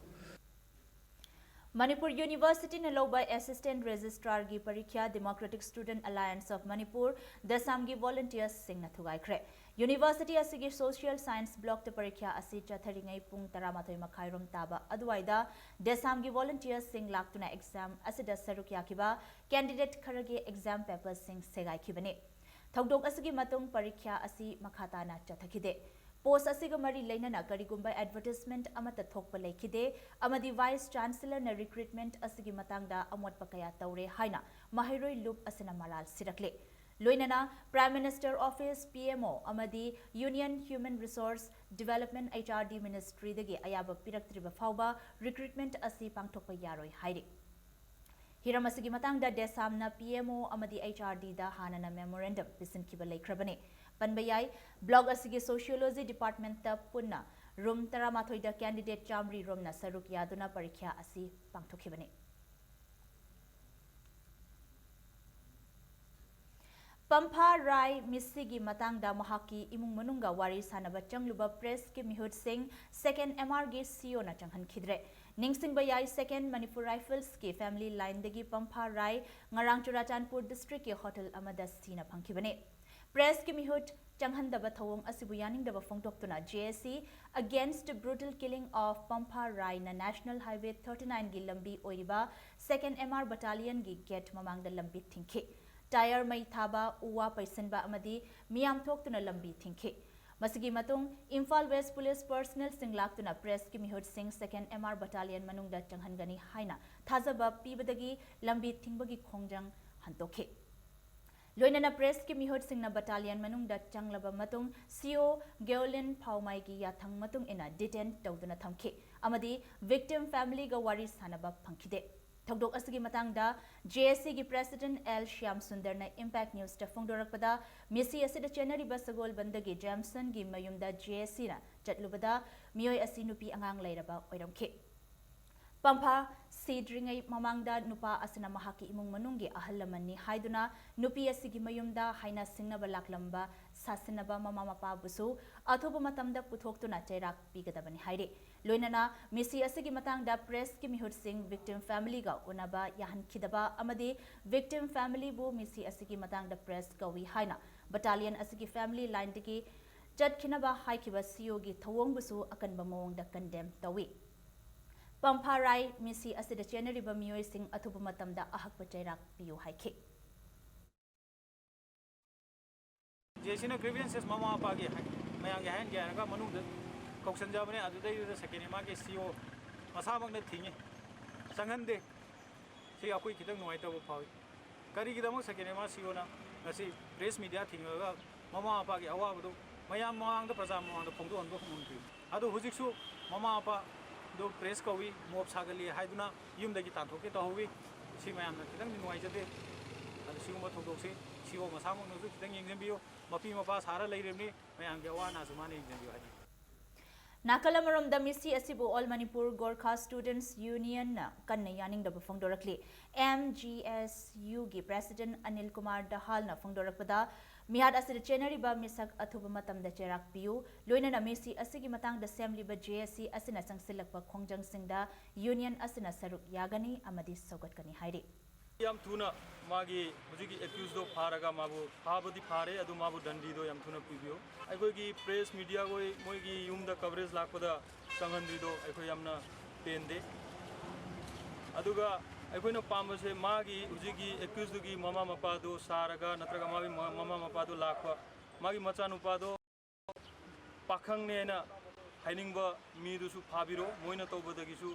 ꯃꯅꯤꯄꯨꯔ Universityꯅ ꯂꯧꯕ Assistant Registrarꯒꯤ ꯄꯔꯤꯈ꯭ꯌꯥ Democratic Student Alliance of Manipur, ꯗꯦꯁꯥꯝꯒꯤ volunteersꯁꯤꯡꯅ ꯊꯨꯒꯥꯏꯈ꯭ꯔꯦ꯫ University ꯑꯁꯤꯒꯤ Social Science blockꯇ ꯄꯔꯤꯈ꯭ꯌꯥ ꯑꯁꯤ ꯆꯠꯊꯔꯤꯉꯩ ꯄꯨꯡ ꯇꯔꯥꯃꯥꯊꯣꯏ ꯃꯈꯥꯏꯔꯣꯝ ꯇꯥꯕ ꯑꯗꯨꯋꯥꯏꯗ ꯗꯦꯁꯥꯝꯒꯤ volunteersꯁꯤꯡ ꯂꯥꯛꯇꯨꯅ exam ꯑꯁꯤꯗ ꯁꯔꯨꯛ ꯌꯥꯈꯤꯕ candidate ꯈꯔꯒꯤ exam papersꯁꯤꯡ ꯁꯦꯒꯥꯏꯈꯤꯕꯅꯤ꯫ ꯊꯧꯗꯣꯛ ꯑꯁꯤꯒꯤ ꯃꯇꯨꯡ ꯄꯔꯤꯈ꯭ꯌꯥ ꯑꯁꯤ ꯃꯈꯥ ꯇꯥꯅ ꯆꯠꯊꯈꯤꯗꯦ꯫ Post ꯑꯁꯤꯒ ꯃꯔꯤ ꯂꯩꯅꯅ ꯀꯔꯤꯒꯨꯝꯕ advertisement ꯑꯃꯠꯇ ꯊꯣꯛꯄ ꯂꯩꯈꯤꯗꯦ ꯑꯃꯗꯤ Vice Chancellorꯅ recruitment ꯑꯁꯤꯒꯤ ꯃꯇꯥꯡꯗ ꯑꯃꯣꯠꯄ ꯀꯌꯥ ꯇꯧꯔꯦ ꯍꯥꯏꯅ ꯃꯍꯩꯔꯣꯏ ꯂꯨꯞ ꯑꯁꯤꯅ ꯃꯔꯥꯜ ꯁꯤꯔꯛꯂꯦ꯫ ꯂꯣꯏꯅꯅ Prime Minister Office, P M O, ꯑꯃꯗꯤ Union Human Resource Development, H R D, Ministryꯗꯒꯤ ꯑꯌꯥꯕ ꯄꯤꯔꯛꯇ꯭ꯔꯤꯕ ꯐꯥꯎꯕ recruitment ꯑꯁꯤ ꯄꯥꯡꯊꯣꯛꯄ ꯌꯥꯔꯣꯏ ꯍꯥꯏꯔꯤ꯫ ꯍꯤꯔꯝ ꯑꯁꯤꯒꯤ ꯃꯇꯥꯡꯗ ꯗꯦꯁꯥꯝꯅ P M O ꯑꯃꯗꯤ H R Dꯗ ꯍꯥꯟꯅꯅ memorandum ꯄꯤꯁꯤꯟꯈꯤꯕ ꯂꯩꯈ꯭ꯔꯕꯅꯤ꯫ ꯄꯟꯕ ꯌꯥꯏ, block ꯑꯁꯤꯒꯤ Sociology Departmentꯇ ꯄꯨꯟꯅ room ꯇꯔꯥꯃꯥꯊꯣꯏꯗ candidate ꯆꯥꯃꯔꯤ ꯔꯣꯝꯅ ꯁꯔꯨꯛ ꯌꯥꯗꯨꯅ ꯄꯔꯤꯈ꯭ꯌꯥ ꯑꯁꯤ ꯄꯥꯡꯊꯣꯛꯈꯤꯕꯅꯤ꯫ ꯄꯝꯐꯥ ꯔꯥꯏ ꯃꯤꯁꯤꯒꯤ ꯃꯇꯥꯡꯗ ꯃꯍꯥꯛꯀꯤ ꯏꯃꯨꯡ ꯃꯅꯨꯡꯒ ꯋꯥꯔꯤ ꯁꯥꯟꯅꯕ ꯆꯪꯂꯨꯕ ꯄ꯭ꯔꯦꯁꯀꯤ ꯃꯤꯍꯨꯠꯁꯤꯡ ꯁꯦꯀꯦꯟ ꯑꯦꯝ ꯑꯥꯔꯒꯤ ꯁꯤꯏꯑꯣꯅ ꯆꯪꯍꯟꯈꯤꯗ꯭ꯔꯦ꯫ ꯅꯤꯡꯁꯤꯡꯕ ꯌꯥꯏ, ꯁꯦꯀꯦꯟ ꯃꯅꯤꯄꯨꯔ ꯔꯥꯏꯐꯜꯁꯀꯤ ꯐꯦꯃꯤꯂꯤ ꯂꯥꯏꯟꯗꯒꯤ ꯄꯝꯐꯥ ꯔꯥꯏ ꯉꯔꯥꯡ ꯆꯨꯔꯥꯆꯥꯟꯄꯨꯔ ꯗꯤꯁꯇ꯭ꯔꯤꯛꯀꯤ ꯍꯣꯇꯦꯜ ꯑꯃꯗ ꯁꯤꯅ ꯐꯪꯈꯤꯕꯅꯤ꯫ ꯄ꯭ꯔꯦꯁꯀꯤ ꯃꯤꯍꯨꯠ ꯆꯪꯍꯟꯗꯕ ꯊꯧꯑꯣꯡ ꯑꯁꯤꯕꯨ ꯌꯥꯅꯤꯡꯗꯕ ꯐꯣꯡꯗꯣꯛꯇꯨꯅ J A C Against Brutal Killing of Pampha Rai ꯅ National Highway thirty nine ꯒꯤ ꯂꯝꯕꯤ ꯑꯣꯏꯔꯤꯕ ꯁꯦꯀꯦꯟ ꯑꯦꯝ ꯑꯥꯔ ꯕꯇꯥꯂꯤꯌꯟꯒꯤ ꯒꯦꯠ ꯃꯃꯥꯡꯗ ꯂꯝꯕꯤ ꯊꯤꯡꯈꯤ꯫ ꯇꯥꯌꯔ ꯃꯩ ꯊꯥꯕ, ꯎ ꯋꯥ ꯄꯩꯁꯤꯟꯕ ꯑꯃꯗꯤ ꯃꯤꯌꯥꯝ ꯊꯣꯛꯇꯨꯅ ꯂꯝꯕꯤ ꯊꯤꯡꯈꯤ꯫ ꯃꯁꯤꯒꯤ ꯃꯇꯨꯡ ꯏꯝꯐꯥꯜ ꯋꯦꯁ ꯄꯨꯂꯤꯁ ꯄꯔꯁꯅꯦꯜꯁꯤꯡ ꯂꯥꯛꯇꯨꯅ ꯄ꯭ꯔꯦꯁꯀꯤ ꯃꯤꯍꯨꯠꯁꯤꯡ ꯁꯦꯀꯦꯟ ꯑꯦꯝ ꯑꯥꯔ ꯕꯇꯥꯂꯤꯌꯟ ꯃꯅꯨꯡꯗ ꯆꯪꯍꯟꯒꯅꯤ ꯍꯥꯏꯅ ꯊꯥꯖꯕ ꯄꯤꯕꯗꯒꯤ ꯂꯝꯕꯤ ꯊꯤꯡꯕꯒꯤ ꯈꯣꯡꯖꯪ ꯍꯟꯗꯣꯛꯈꯤ꯫ ꯂꯣꯏꯅꯅ ꯄ꯭ꯔꯦꯁꯀꯤ ꯃꯤꯍꯨꯠꯁꯤꯡꯅ ꯕꯇꯥꯂꯤꯌꯟ ꯃꯅꯨꯡꯗ ꯆꯪꯂꯕ ꯃꯇꯨꯡ ꯁꯤꯏꯑꯣ ꯒꯦꯑꯣꯂꯤꯟ ꯐꯥꯎꯃꯥꯏꯒꯤ ꯌꯥꯊꯪ ꯃꯇꯨꯡ ꯏꯟꯅ ꯗꯤꯇꯦꯟ ꯇꯧꯗꯨꯅ ꯊꯝꯈꯤ ꯑꯃꯗꯤ ꯚꯤꯛꯇꯤꯝ ꯐꯦꯃꯤꯂꯤꯒ ꯋꯥꯔꯤ ꯁꯥꯟꯅꯕ ꯐꯪꯈꯤꯗꯦ꯫ ꯊꯧꯗꯣꯛ ꯑꯁꯤꯒꯤ ꯃꯇꯥꯡꯗ J A C ꯒꯤ ꯄ꯭ꯔꯦꯁꯤꯗꯦꯟꯠ ꯑꯦꯜ ꯁ꯭ꯌꯥꯝ ꯁꯨꯟꯗꯔꯅ ꯏꯝꯄꯦꯛ ꯅ꯭ꯌꯨꯁꯇ ꯐꯣꯡꯗꯣꯔꯛꯄꯗ, ꯃꯤꯁꯤ ꯑꯁꯤꯗ ꯆꯦꯟꯅꯔꯤꯕ ꯁꯒꯣꯜꯕꯟꯗꯒꯤ ꯖꯦꯝꯁꯟꯒꯤ ꯃꯌꯨꯝꯗ J A C ꯅ ꯆꯠꯂꯨꯕꯗ ꯃꯤꯑꯣꯏ ꯑꯁꯤ ꯅꯨꯄꯤ ꯑꯉꯥꯡ ꯂꯩꯔꯕ ꯑꯣꯏꯔꯝꯈꯤ꯫ ꯄꯝꯐꯥ ꯁꯤꯗ꯭ꯔꯤꯉꯩ ꯃꯃꯥꯡꯗ ꯅꯨꯄꯥ ꯑꯁꯤꯅ ꯃꯍꯥꯛꯀꯤ ꯏꯃꯨꯡ ꯃꯅꯨꯡꯒꯤ ꯑꯍꯜ ꯂꯃꯟꯅꯤ ꯍꯥꯏꯗꯨꯅ ꯅꯨꯄꯤ ꯑꯁꯤꯒꯤ ꯃꯌꯨꯝꯗ ꯍꯥꯏꯅ ꯁꯤꯡꯅꯕ ꯂꯥꯛꯂꯝꯕ ꯁꯥꯁꯤꯟꯅꯕ ꯃꯃꯥ ꯃꯄꯥꯕꯨꯁꯨ ꯑꯊꯨꯕ ꯃꯇꯝꯗ ꯄꯨꯊꯣꯛꯇꯨꯅ ꯆꯩꯔꯥꯛ ꯄꯤꯒꯗꯕꯅꯤ ꯍꯥꯏꯔꯤ꯫ ꯂꯣꯏꯅꯅ ꯃꯤꯁꯤ ꯑꯁꯤꯒꯤ ꯃꯇꯥꯡꯗ ꯄ꯭ꯔꯦꯁꯀꯤ ꯃꯤꯍꯨꯠꯁꯤꯡ ꯚꯤꯛꯇꯤꯝ ꯐꯦꯃꯤꯂꯤꯒ ꯎꯅꯕ ꯌꯥꯍꯟꯈꯤꯗꯕ ꯑꯃꯗꯤ ꯚꯤꯛꯇꯤꯝ ꯐꯦꯃꯤꯂꯤꯕꯨ ꯃꯤꯁꯤ ꯑꯁꯤꯒꯤ ꯃꯇꯥꯡꯗ ꯄ꯭ꯔꯦꯁ ꯀꯧꯏ ꯍꯥꯏꯅ ꯕꯇꯥꯂꯤꯌꯟ ꯑꯁꯤꯒꯤ ꯐꯦꯃꯤꯂꯤ ꯂꯥꯏꯟꯗꯒꯤ ꯆꯠꯈꯤꯅꯕ ꯍꯥꯏꯈꯤꯕ ꯁꯤꯏꯑꯣꯒꯤ ꯊꯧꯑꯣꯡꯕꯨꯁꯨ ꯑꯀꯟꯕ ꯃꯑꯣꯡꯗ ꯀꯟꯗꯦꯝ ꯇꯧꯏ꯫ ꯄꯝꯐꯥ ꯔꯥꯏ ꯃꯤꯁꯤ ꯑꯁꯤꯗ ꯆꯦꯟꯅꯔꯤꯕ ꯃꯤꯑꯣꯏꯁꯤꯡ ꯑꯊꯨꯕ ꯃꯇꯝꯗ ꯑꯍꯛꯄ ꯆꯩꯔꯥꯛ ꯄꯤꯌꯨ ꯍꯥꯏꯈꯤ꯫ J A C ꯅ grievances ꯃꯃꯥ ꯃꯄꯥꯒꯤ ꯍꯥꯏ-, ꯃꯌꯥꯝꯒꯤ ꯍꯥꯏꯍꯟꯒꯦ ꯍꯥꯏꯔꯒ ꯃꯅꯨꯡꯗ ꯀꯧꯁꯟꯖꯕꯅꯦ, ꯑꯗꯨꯗꯩꯗꯨꯗ ꯁꯦꯀꯦꯟ ꯑꯦꯝ ꯑꯥꯔꯒꯤ ꯁꯤꯏꯑꯣ ꯃꯁꯥꯃꯛꯅ ꯊꯤꯡꯉꯤ, ꯆꯪꯍꯟꯗꯦ꯫ ꯁꯤ ꯑꯩꯈꯣꯏ ꯈꯤꯇꯪ ꯅꯨꯡꯉꯥꯏꯇꯕ ꯐꯥꯎꯏ꯫ ꯀꯔꯤꯒꯤꯗꯃꯛ ꯁꯦꯀꯦꯟ ꯑꯦꯝ ꯑꯥꯔ ꯁꯤꯏꯑꯣꯅ ꯉꯁꯤ ꯄ꯭ꯔꯦꯁ ꯃꯤꯗꯤꯌꯥ ꯊꯤꯡꯉꯒ ꯃꯃꯥ ꯃꯄꯥꯒꯤ ꯑꯋꯥꯕꯗꯨ ꯃꯌꯥꯝ ꯃꯃꯥꯡꯗ, ꯄ꯭ꯔꯖꯥ ꯃꯃꯥꯡꯗ ꯐꯣꯡꯗꯣꯛꯍꯟꯕ ꯉꯝꯗ꯭ꯔꯤ? ꯑꯗꯣ ꯍꯧꯖꯤꯛꯁꯨ ꯃꯃꯥ ꯃꯄꯥꯗꯨ ꯄ꯭ꯔꯦꯁ ꯀꯧꯏ, ꯃꯣꯞ ꯁꯥꯒꯠꯂꯤ ꯍꯥꯏꯗꯨꯅ ꯌꯨꯝꯗꯒꯤ ꯇꯥꯟꯊꯣꯛꯀꯦ ꯇꯧꯍꯧꯋꯤ꯫ ꯁꯤ ꯃꯌꯥꯝꯅ ꯈꯤꯇꯪꯗꯤ ꯅꯨꯡꯉꯥꯏꯖꯗꯦ꯫ ꯑꯗꯣ ꯁꯤꯒꯨꯝꯕ ꯊꯧꯗꯣꯛꯁꯤ ꯁꯤꯏꯑꯣ ꯃꯁꯥꯃꯛꯅꯁꯨ ꯈꯤꯇꯪ ꯌꯦꯡꯁꯤꯟꯕꯤꯌꯨ꯫ ꯃꯄꯤ ꯃꯄꯥ ꯁꯥꯔ ꯂꯩꯔꯤꯕꯅꯤ, ꯃꯌꯥꯝꯒꯤ ꯑꯋꯥ ꯑꯅꯥꯁꯨ ꯃꯥꯅ ꯌꯦꯡꯁꯤꯟꯕꯤꯌꯨ ꯍꯥꯏꯅꯤꯡꯉꯤ꯫ ꯅꯥꯀꯜ ꯑꯃꯔꯣꯝꯗ, ꯃꯤꯁꯤ ꯑꯁꯤꯕꯨ All Manipur Gorkha Students Union ꯅ ꯀꯟꯅ ꯌꯥꯅꯤꯡꯗꯕ ꯐꯣꯡꯗꯣꯔꯛꯂꯤ꯫ M G S U ꯒꯤ President ꯑꯅꯤꯜ ꯀꯨꯃꯥꯔ ꯗꯍꯥꯜꯅ ꯐꯣꯡꯗꯣꯔꯛꯄꯗ, ꯃꯤꯍꯥꯠ ꯑꯁꯤꯗ ꯆꯦꯟꯅꯔꯤꯕ ꯃꯤꯁꯛ ꯑꯊꯨꯕ ꯃꯇꯝꯗ ꯆꯩꯔꯥꯛ ꯄꯤꯌꯨ, ꯂꯣꯏꯅꯅ ꯃꯤꯁꯤ ꯑꯁꯤꯒꯤ ꯃꯇꯥꯡꯗ ꯁꯦꯝꯂꯤꯕ J S C ꯑꯁꯤꯅ ꯆꯪꯁꯤꯜꯂꯛꯄ ꯈꯣꯡꯖꯪꯁꯤꯡꯗ Union ꯑꯁꯤꯅ ꯁꯔꯨꯛ ꯌꯥꯒꯅꯤ ꯑꯃꯗꯤ ꯁꯧꯒꯠꯀꯅꯤ ꯍꯥꯏꯔꯤ꯫ ꯌꯥꯝ ꯊꯨꯅ ꯃꯥꯒꯤ ꯍꯧꯖꯤꯛꯀꯤ accused ꯗꯣ ꯐꯥꯔꯒ ꯃꯥꯕꯨ ꯐꯥꯕꯗꯤ ꯐꯥꯔꯦ, ꯑꯗꯨ ꯃꯥꯕꯨ ꯗꯟꯗꯤꯗꯣ ꯌꯥꯝ ꯊꯨꯅ ꯄꯤꯕꯤꯌꯨ꯫ ꯑꯩꯈꯣꯏꯒꯤ press media ꯈꯣꯏ ꯃꯣꯏꯒꯤ ꯌꯨꯝꯗ coverage ꯂꯥꯛꯄꯗ ꯆꯪꯍꯟꯗ꯭ꯔꯤꯗꯣ ꯑꯩꯈꯣꯏ ꯌꯥꯝꯅ ꯄꯦꯟꯗꯦ꯫ ꯑꯗꯨꯒ ꯑꯩꯈꯣꯏꯅ ꯄꯥꯝꯕꯁꯦ ꯃꯥꯒꯤ ꯍꯧꯖꯤꯛꯀꯤ accused ꯗꯨꯒꯤ ꯃꯃꯥ ꯃꯄꯥꯗꯣ ꯁꯥꯔꯒ ꯅꯠꯇ꯭ꯔꯒ ꯃꯥꯒꯤ ꯃ-, ꯃꯃꯥ ꯃꯄꯥꯗꯣ ꯂꯥꯛꯄ, ꯃꯥꯒꯤ ꯃꯆꯥꯅꯨꯄꯥꯗꯣ ꯄꯥꯈꯪꯅꯦꯅ ꯍꯥꯏꯅꯤꯡꯕ ꯃꯤꯗꯨꯁꯨ ꯐꯥꯕꯤꯔꯣ꯫ ꯃꯣꯏꯅ ꯇꯧꯕꯗꯒꯤꯁꯨ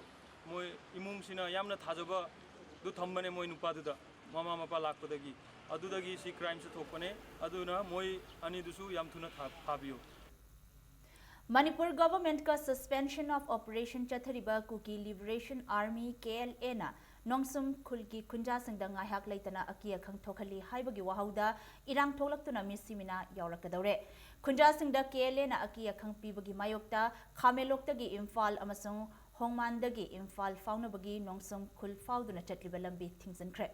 ꯃꯣꯏ ꯏꯃꯨꯡꯁꯤꯅ ꯌꯥꯝꯅ ꯊꯥꯖꯕꯗꯨ ꯊꯝꯕꯅꯦ ꯃꯣꯏ ꯅꯨꯄꯥꯗꯨꯗ, ꯃꯃꯥ ꯃꯄꯥ ꯂꯥꯛꯄꯗꯒꯤ꯫ ꯑꯗꯨꯗꯒꯤ ꯁꯤ crime ꯁꯦ ꯊꯣꯛꯄꯅꯦ꯫ ꯑꯗꯨꯅ ꯃꯣꯏ ꯑꯅꯤꯗꯨꯁꯨ ꯌꯥꯝ ꯊꯨꯅ ꯊꯥ-, ꯐꯥꯕꯤꯌꯨ꯫ ꯃꯅꯤꯄꯨꯔ government ꯀ Suspension of Operation ꯆꯠꯊꯔꯤꯕ Kuki Liberation Army, K L A ꯅ ꯅꯣꯡꯁꯨꯝ ꯈꯨꯜꯒꯤ ꯈꯨꯟꯖꯥꯁꯤꯡꯗ ꯉꯥꯏꯍꯥꯛ ꯂꯩꯇꯅ ꯑꯀꯤ ꯑꯈꯪ ꯊꯣꯛꯍꯜꯂꯤ ꯍꯥꯏꯕꯒꯤ ꯋꯥꯍꯧꯗ ꯏꯔꯥꯡ ꯊꯣꯛꯂꯛꯇꯨꯅ ꯃꯤꯁꯤ ꯃꯤꯅꯥ ꯌꯥꯎꯔꯛꯀꯗꯧꯔꯦ꯫ ꯈꯨꯟꯖꯥꯁꯤꯡꯗ K L A ꯅ ꯑꯀꯤ ꯑꯈꯪ ꯄꯤꯕꯒꯤ ꯃꯥꯌꯣꯛꯇ ꯈꯥꯃꯦꯟꯂꯣꯛꯇꯒꯤ ꯏꯝꯐꯥꯜ ꯑꯃꯁꯨꯡ ꯍꯣꯡꯃꯥꯟꯗꯒꯤ ꯏꯝꯐꯥꯜ ꯐꯥꯎꯅꯕꯒꯤ ꯅꯣꯡꯁꯨꯝ ꯈꯨꯜ ꯐꯥꯎꯗꯨꯅ ꯆꯠꯂꯤꯕ ꯂꯝꯕꯤ ꯊꯤꯡꯖꯤꯟꯈ꯭ꯔꯦ꯫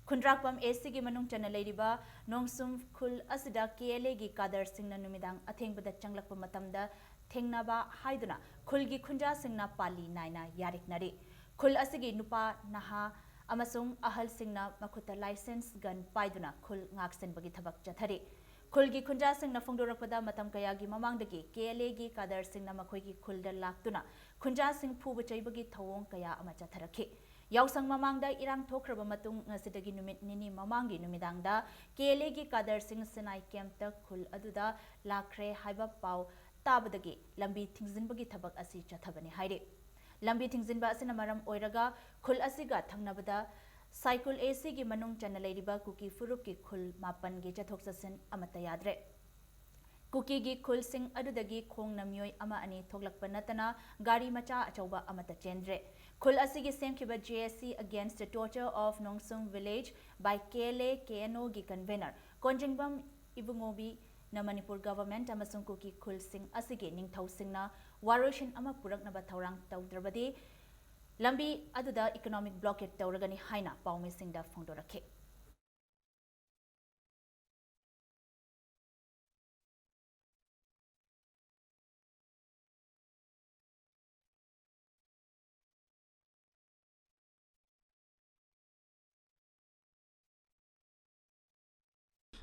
ꯈꯨꯟꯗ꯭ꯔꯥꯛꯄꯝ A C ꯒꯤ ꯃꯅꯨꯡ ꯆꯟꯅ ꯂꯩꯔꯤꯕ ꯅꯣꯡꯁꯨꯝ ꯈꯨꯜ ꯑꯁꯤꯗ K L A ꯒꯤ ꯀꯥꯗꯔꯁꯤꯡꯅ ꯅꯨꯃꯤꯗꯥꯡ ꯑꯊꯦꯡꯕꯗ ꯆꯪꯂꯛꯄ ꯃꯇꯝꯗ ꯊꯦꯡꯅꯕ ꯍꯥꯏꯗꯨꯅ ꯈꯨꯜꯒꯤ ꯈꯨꯟꯖꯥꯁꯤꯡꯅ ꯄꯥꯜꯂꯤ ꯅꯥꯏꯅ ꯌꯥꯔꯤꯛꯅꯔꯤ꯫ ꯈꯨꯜ ꯑꯁꯤꯒꯤ ꯅꯨꯄꯥ, ꯅꯍꯥ ꯑꯃꯁꯨꯡ ꯑꯍꯜꯁꯤꯡꯅ ꯃꯈꯨꯠꯇ licence gun ꯄꯥꯏꯗꯨꯅ ꯈꯨꯜ ꯉꯥꯛꯁꯦꯟꯕꯒꯤ ꯊꯕꯛ ꯆꯠꯊꯔꯤ꯫ ꯈꯨꯜꯒꯤ ꯈꯨꯟꯖꯥꯁꯤꯡꯅ ꯐꯣꯡꯗꯣꯔꯛꯄꯗ, ꯃꯇꯝ ꯀꯌꯥꯒꯤ ꯃꯃꯥꯡꯗꯒꯤ K L A ꯒꯤ ꯀꯥꯗꯔꯁꯤꯡꯅ ꯃꯈꯣꯏꯒꯤ ꯈꯨꯜꯗ ꯂꯥꯛꯇꯨꯅ ꯈꯨꯟꯖꯥꯁꯤꯡ ꯐꯨꯕ ꯆꯩꯕꯒꯤ ꯊꯧꯑꯣꯡ ꯀꯌꯥ ꯑꯃ ꯆꯠꯊꯔꯛꯈꯤ꯫ ꯌꯥꯎꯁꯪ ꯃꯃꯥꯡꯗ ꯏꯔꯥꯡ ꯊꯣꯛꯈ꯭ꯔꯕ ꯃꯇꯨꯡ, ꯉꯁꯤꯗꯒꯤ ꯅꯨꯃꯤꯠ ꯅꯤꯅꯤ ꯃꯃꯥꯡꯒꯤ ꯅꯨꯃꯤꯗꯥꯡꯗ K L A ꯒꯤ ꯀꯥꯗꯔꯁꯤꯡ ꯁꯤꯅꯥꯏ camp ꯇ ꯈꯨꯜ ꯑꯗꯨꯗ ꯂꯥꯛꯈ꯭ꯔꯦ ꯍꯥꯏꯕ ꯄꯥꯎ ꯇꯥꯕꯗꯒꯤ ꯂꯝꯕꯤ ꯊꯤꯡꯖꯤꯟꯕꯒꯤ ꯊꯕꯛ ꯑꯁꯤ ꯆꯠꯊꯕꯅꯤ ꯍꯥꯏꯔꯤ꯫ ꯂꯝꯕꯤ ꯊꯤꯡꯖꯤꯟꯕ ꯑꯁꯤꯅ ꯃꯔꯝ ꯑꯣꯏꯔꯒ ꯈꯨꯜ ꯑꯁꯤꯒ ꯊꯪꯅꯕꯗ ꯁꯥꯏꯀꯨꯜ A C ꯒꯤ ꯃꯅꯨꯡ ꯆꯟꯅ ꯂꯩꯔꯤꯕ ꯀꯨꯀꯤ ꯐꯨꯔꯨꯞꯀꯤ ꯈꯨꯜ ꯃꯥꯄꯟꯒꯤ ꯆꯠꯊꯣꯛ ꯆꯠꯁꯤꯟ ꯑꯃꯠꯇ ꯌꯥꯗ꯭ꯔꯦ꯫ ꯀꯨꯀꯤꯒꯤ ꯈꯨꯜꯁꯤꯡ ꯑꯗꯨꯗꯒꯤ ꯈꯣꯡꯅ ꯃꯤꯑꯣꯏ ꯑꯃ ꯑꯅꯤ ꯊꯣꯛꯂꯛꯄ ꯅꯠꯇꯅ ꯒꯥꯔꯤ ꯃꯆꯥ ꯑꯆꯧꯕ ꯑꯃꯠꯇ ꯆꯦꯟꯗ꯭ꯔꯦ꯫ ꯈꯨꯜ ꯑꯁꯤꯒꯤ ꯁꯦꯝꯈꯤꯕ J S C Against the Torture of Nongsum Village by K L A K N O ꯒꯤ convener ꯀꯣꯟꯖꯤꯡꯕꯝ ꯏꯕꯨꯡꯉꯣꯕꯤ ꯃꯅꯤꯄꯨꯔ government ꯑꯃꯁꯨꯡ ꯀꯨꯀꯤ ꯈꯨꯜꯁꯤꯡ ꯑꯁꯤꯒꯤ ꯅꯤꯡꯊꯧꯁꯤꯡꯅ ꯋꯥꯔꯣꯏꯁꯤꯟ ꯑꯃ ꯄꯨꯔꯛꯅꯕ ꯊꯧꯔꯥꯡ ꯇꯧꯗ꯭ꯔꯕꯗꯤ ꯂꯝꯕꯤ ꯑꯗꯨꯗ economic blockade ꯇꯧꯔꯒꯅꯤ ꯍꯥꯏꯅ ꯄꯥꯎꯃꯤꯁꯤꯡꯗ ꯐꯣꯡꯗꯣꯔꯛꯈꯤ꯫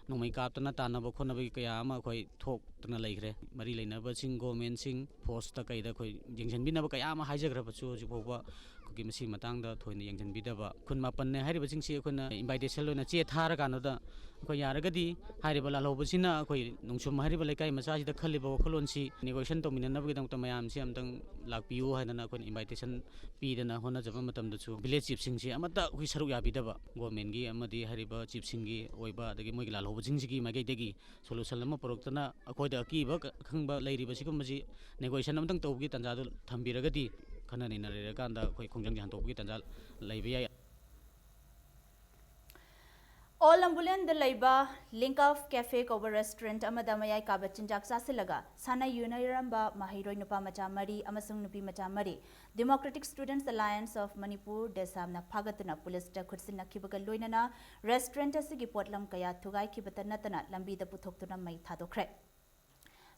ꯅꯣꯡꯃꯩ ꯀꯥꯞꯇꯅ ꯇꯥꯟꯅꯕ ꯈꯣꯠꯅꯕꯒꯤ ꯀꯌꯥ ꯑꯃ ꯑꯩꯈꯣꯏ ꯊꯣꯛꯇꯅ ꯂꯩꯈ꯭ꯔꯦ꯫ ꯃꯔꯤ ꯂꯩꯅꯕꯁꯤꯡ, governmentꯁꯤꯡ, forceꯇ ꯀꯩꯗ ꯑꯩꯈꯣꯏ ꯌꯦꯡꯁꯤꯟꯕꯤꯅꯕ ꯀꯌꯥ ꯑꯃ ꯍꯥꯏꯖꯈ꯭ꯔꯕꯁꯨ ꯍꯧꯖꯤꯛ ꯐꯥꯎꯕ ꯑꯩꯈꯣꯏꯒꯤ ꯃꯁꯤꯒꯤ ꯃꯇꯥꯡꯗ ꯊꯣꯏꯅ ꯌꯦꯡꯁꯤꯟꯕꯤꯗꯕ꯫ ꯈꯨꯟ ꯃꯥꯄꯟꯅꯦ ꯍꯥꯏꯔꯤꯕꯁꯤꯡꯁꯤ ꯑꯩꯈꯣꯏꯅ invitation ꯑꯣꯏꯅ ꯆꯦ ꯊꯥꯔꯀꯥꯟꯗꯨꯗ ꯑꯩꯈꯣꯏ ꯌꯥꯔꯒꯗꯤ ꯍꯥꯏꯔꯤꯕ ꯂꯥꯜꯍꯧꯕꯁꯤꯅ ꯑꯩꯈꯣꯏ ꯅꯣꯡꯁꯨꯝ ꯍꯥꯏꯔꯤꯕ ꯂꯩꯀꯥꯏ ꯃꯆꯥꯁꯤꯗ ꯈꯜꯂꯤꯕ ꯋꯥꯈꯜꯂꯣꯟꯁꯤ negotiation ꯇꯧꯃꯤꯟꯅꯅꯕꯒꯤꯗꯃꯛꯇ ꯃꯌꯥꯝꯁꯤ ꯑꯝꯇꯪ ꯂꯥꯛꯄꯤꯌꯨ ꯍꯥꯏꯗꯅ ꯑꯩꯈꯣꯏꯅ invitation ꯄꯤꯗꯅ ꯍꯣꯠꯅꯖꯕ ꯃꯇꯝꯗꯁꯨ village chiefꯁꯤꯡꯁꯤ ꯑꯃꯠꯇ ꯑꯩꯈꯣꯏ ꯁꯔꯨꯛ ꯌꯥꯕꯤꯗꯕ꯫ Governmentꯀꯤ ꯑꯃꯗꯤ ꯍꯥꯏꯔꯤꯕ chiefꯁꯤꯡꯒꯤ ꯑꯣꯏꯕ ꯑꯗꯒꯤ ꯃꯣꯏꯒꯤ ꯂꯥꯜꯍꯧꯕꯁꯤꯡꯁꯤꯒꯤ ꯃꯥꯏꯀꯩꯗꯒꯤ solution ꯑꯃ ꯄꯨꯔꯛꯇꯅ ꯑꯩꯈꯣꯏꯗ ꯑꯀꯤꯕ ꯑꯈꯪꯕ ꯂꯩꯔꯤꯕ ꯁꯤꯒꯨꯝꯕꯁꯤ negotiation ꯑꯃꯇꯪ ꯇꯧꯕꯒꯤ ꯇꯥꯟꯖꯥꯗꯨ ꯊꯝꯕꯤꯔꯒꯗꯤ ꯈꯟꯅ ꯅꯩꯅꯔꯦꯔꯀꯥꯟꯗ ꯑꯩꯈꯣꯏ ꯈꯣꯡꯖꯪꯁꯦ ꯍꯟꯗꯣꯛꯄꯒꯤ ꯇꯥꯟꯖꯥ ꯂꯩꯕ ꯌꯥꯏ꯫ ꯑꯣꯜ ꯂꯝꯕꯨꯂꯦꯟꯗ ꯂꯩꯕ Link of Cafe ꯀꯧꯕ restaurant ꯑꯃꯗ ꯃꯌꯥꯏ ꯀꯥꯕ ꯆꯤꯟꯖꯥꯛ ꯆꯥꯁꯤꯜꯂꯒ ꯁꯥꯟꯅ ꯌꯨꯅꯔꯝꯕ ꯃꯍꯩꯔꯣꯏ ꯅꯨꯄꯥ ꯃꯆꯥ ꯃꯔꯤ ꯑꯃꯁꯨꯡ ꯅꯨꯄꯤ ꯃꯆꯥ ꯃꯔꯤ Democratic Students Alliance of Manipur, ꯗꯦꯁꯥꯝꯅ ꯐꯥꯒꯠꯇꯨꯅ ꯄꯨꯂꯤꯁꯇ ꯈꯨꯠꯁꯤꯟꯅꯈꯤꯕꯒ ꯂꯣꯏꯅꯅ restaurant ꯑꯁꯤꯒꯤ ꯄꯣꯠꯂꯝ ꯀꯌꯥ ꯊꯨꯒꯥꯏꯈꯤꯕꯇ ꯅꯠꯇꯅ ꯂꯝꯕꯤꯗ ꯄꯨꯊꯣꯛꯇꯨꯅ ꯃꯩ ꯊꯥꯗꯣꯛꯈ꯭ꯔꯦ꯫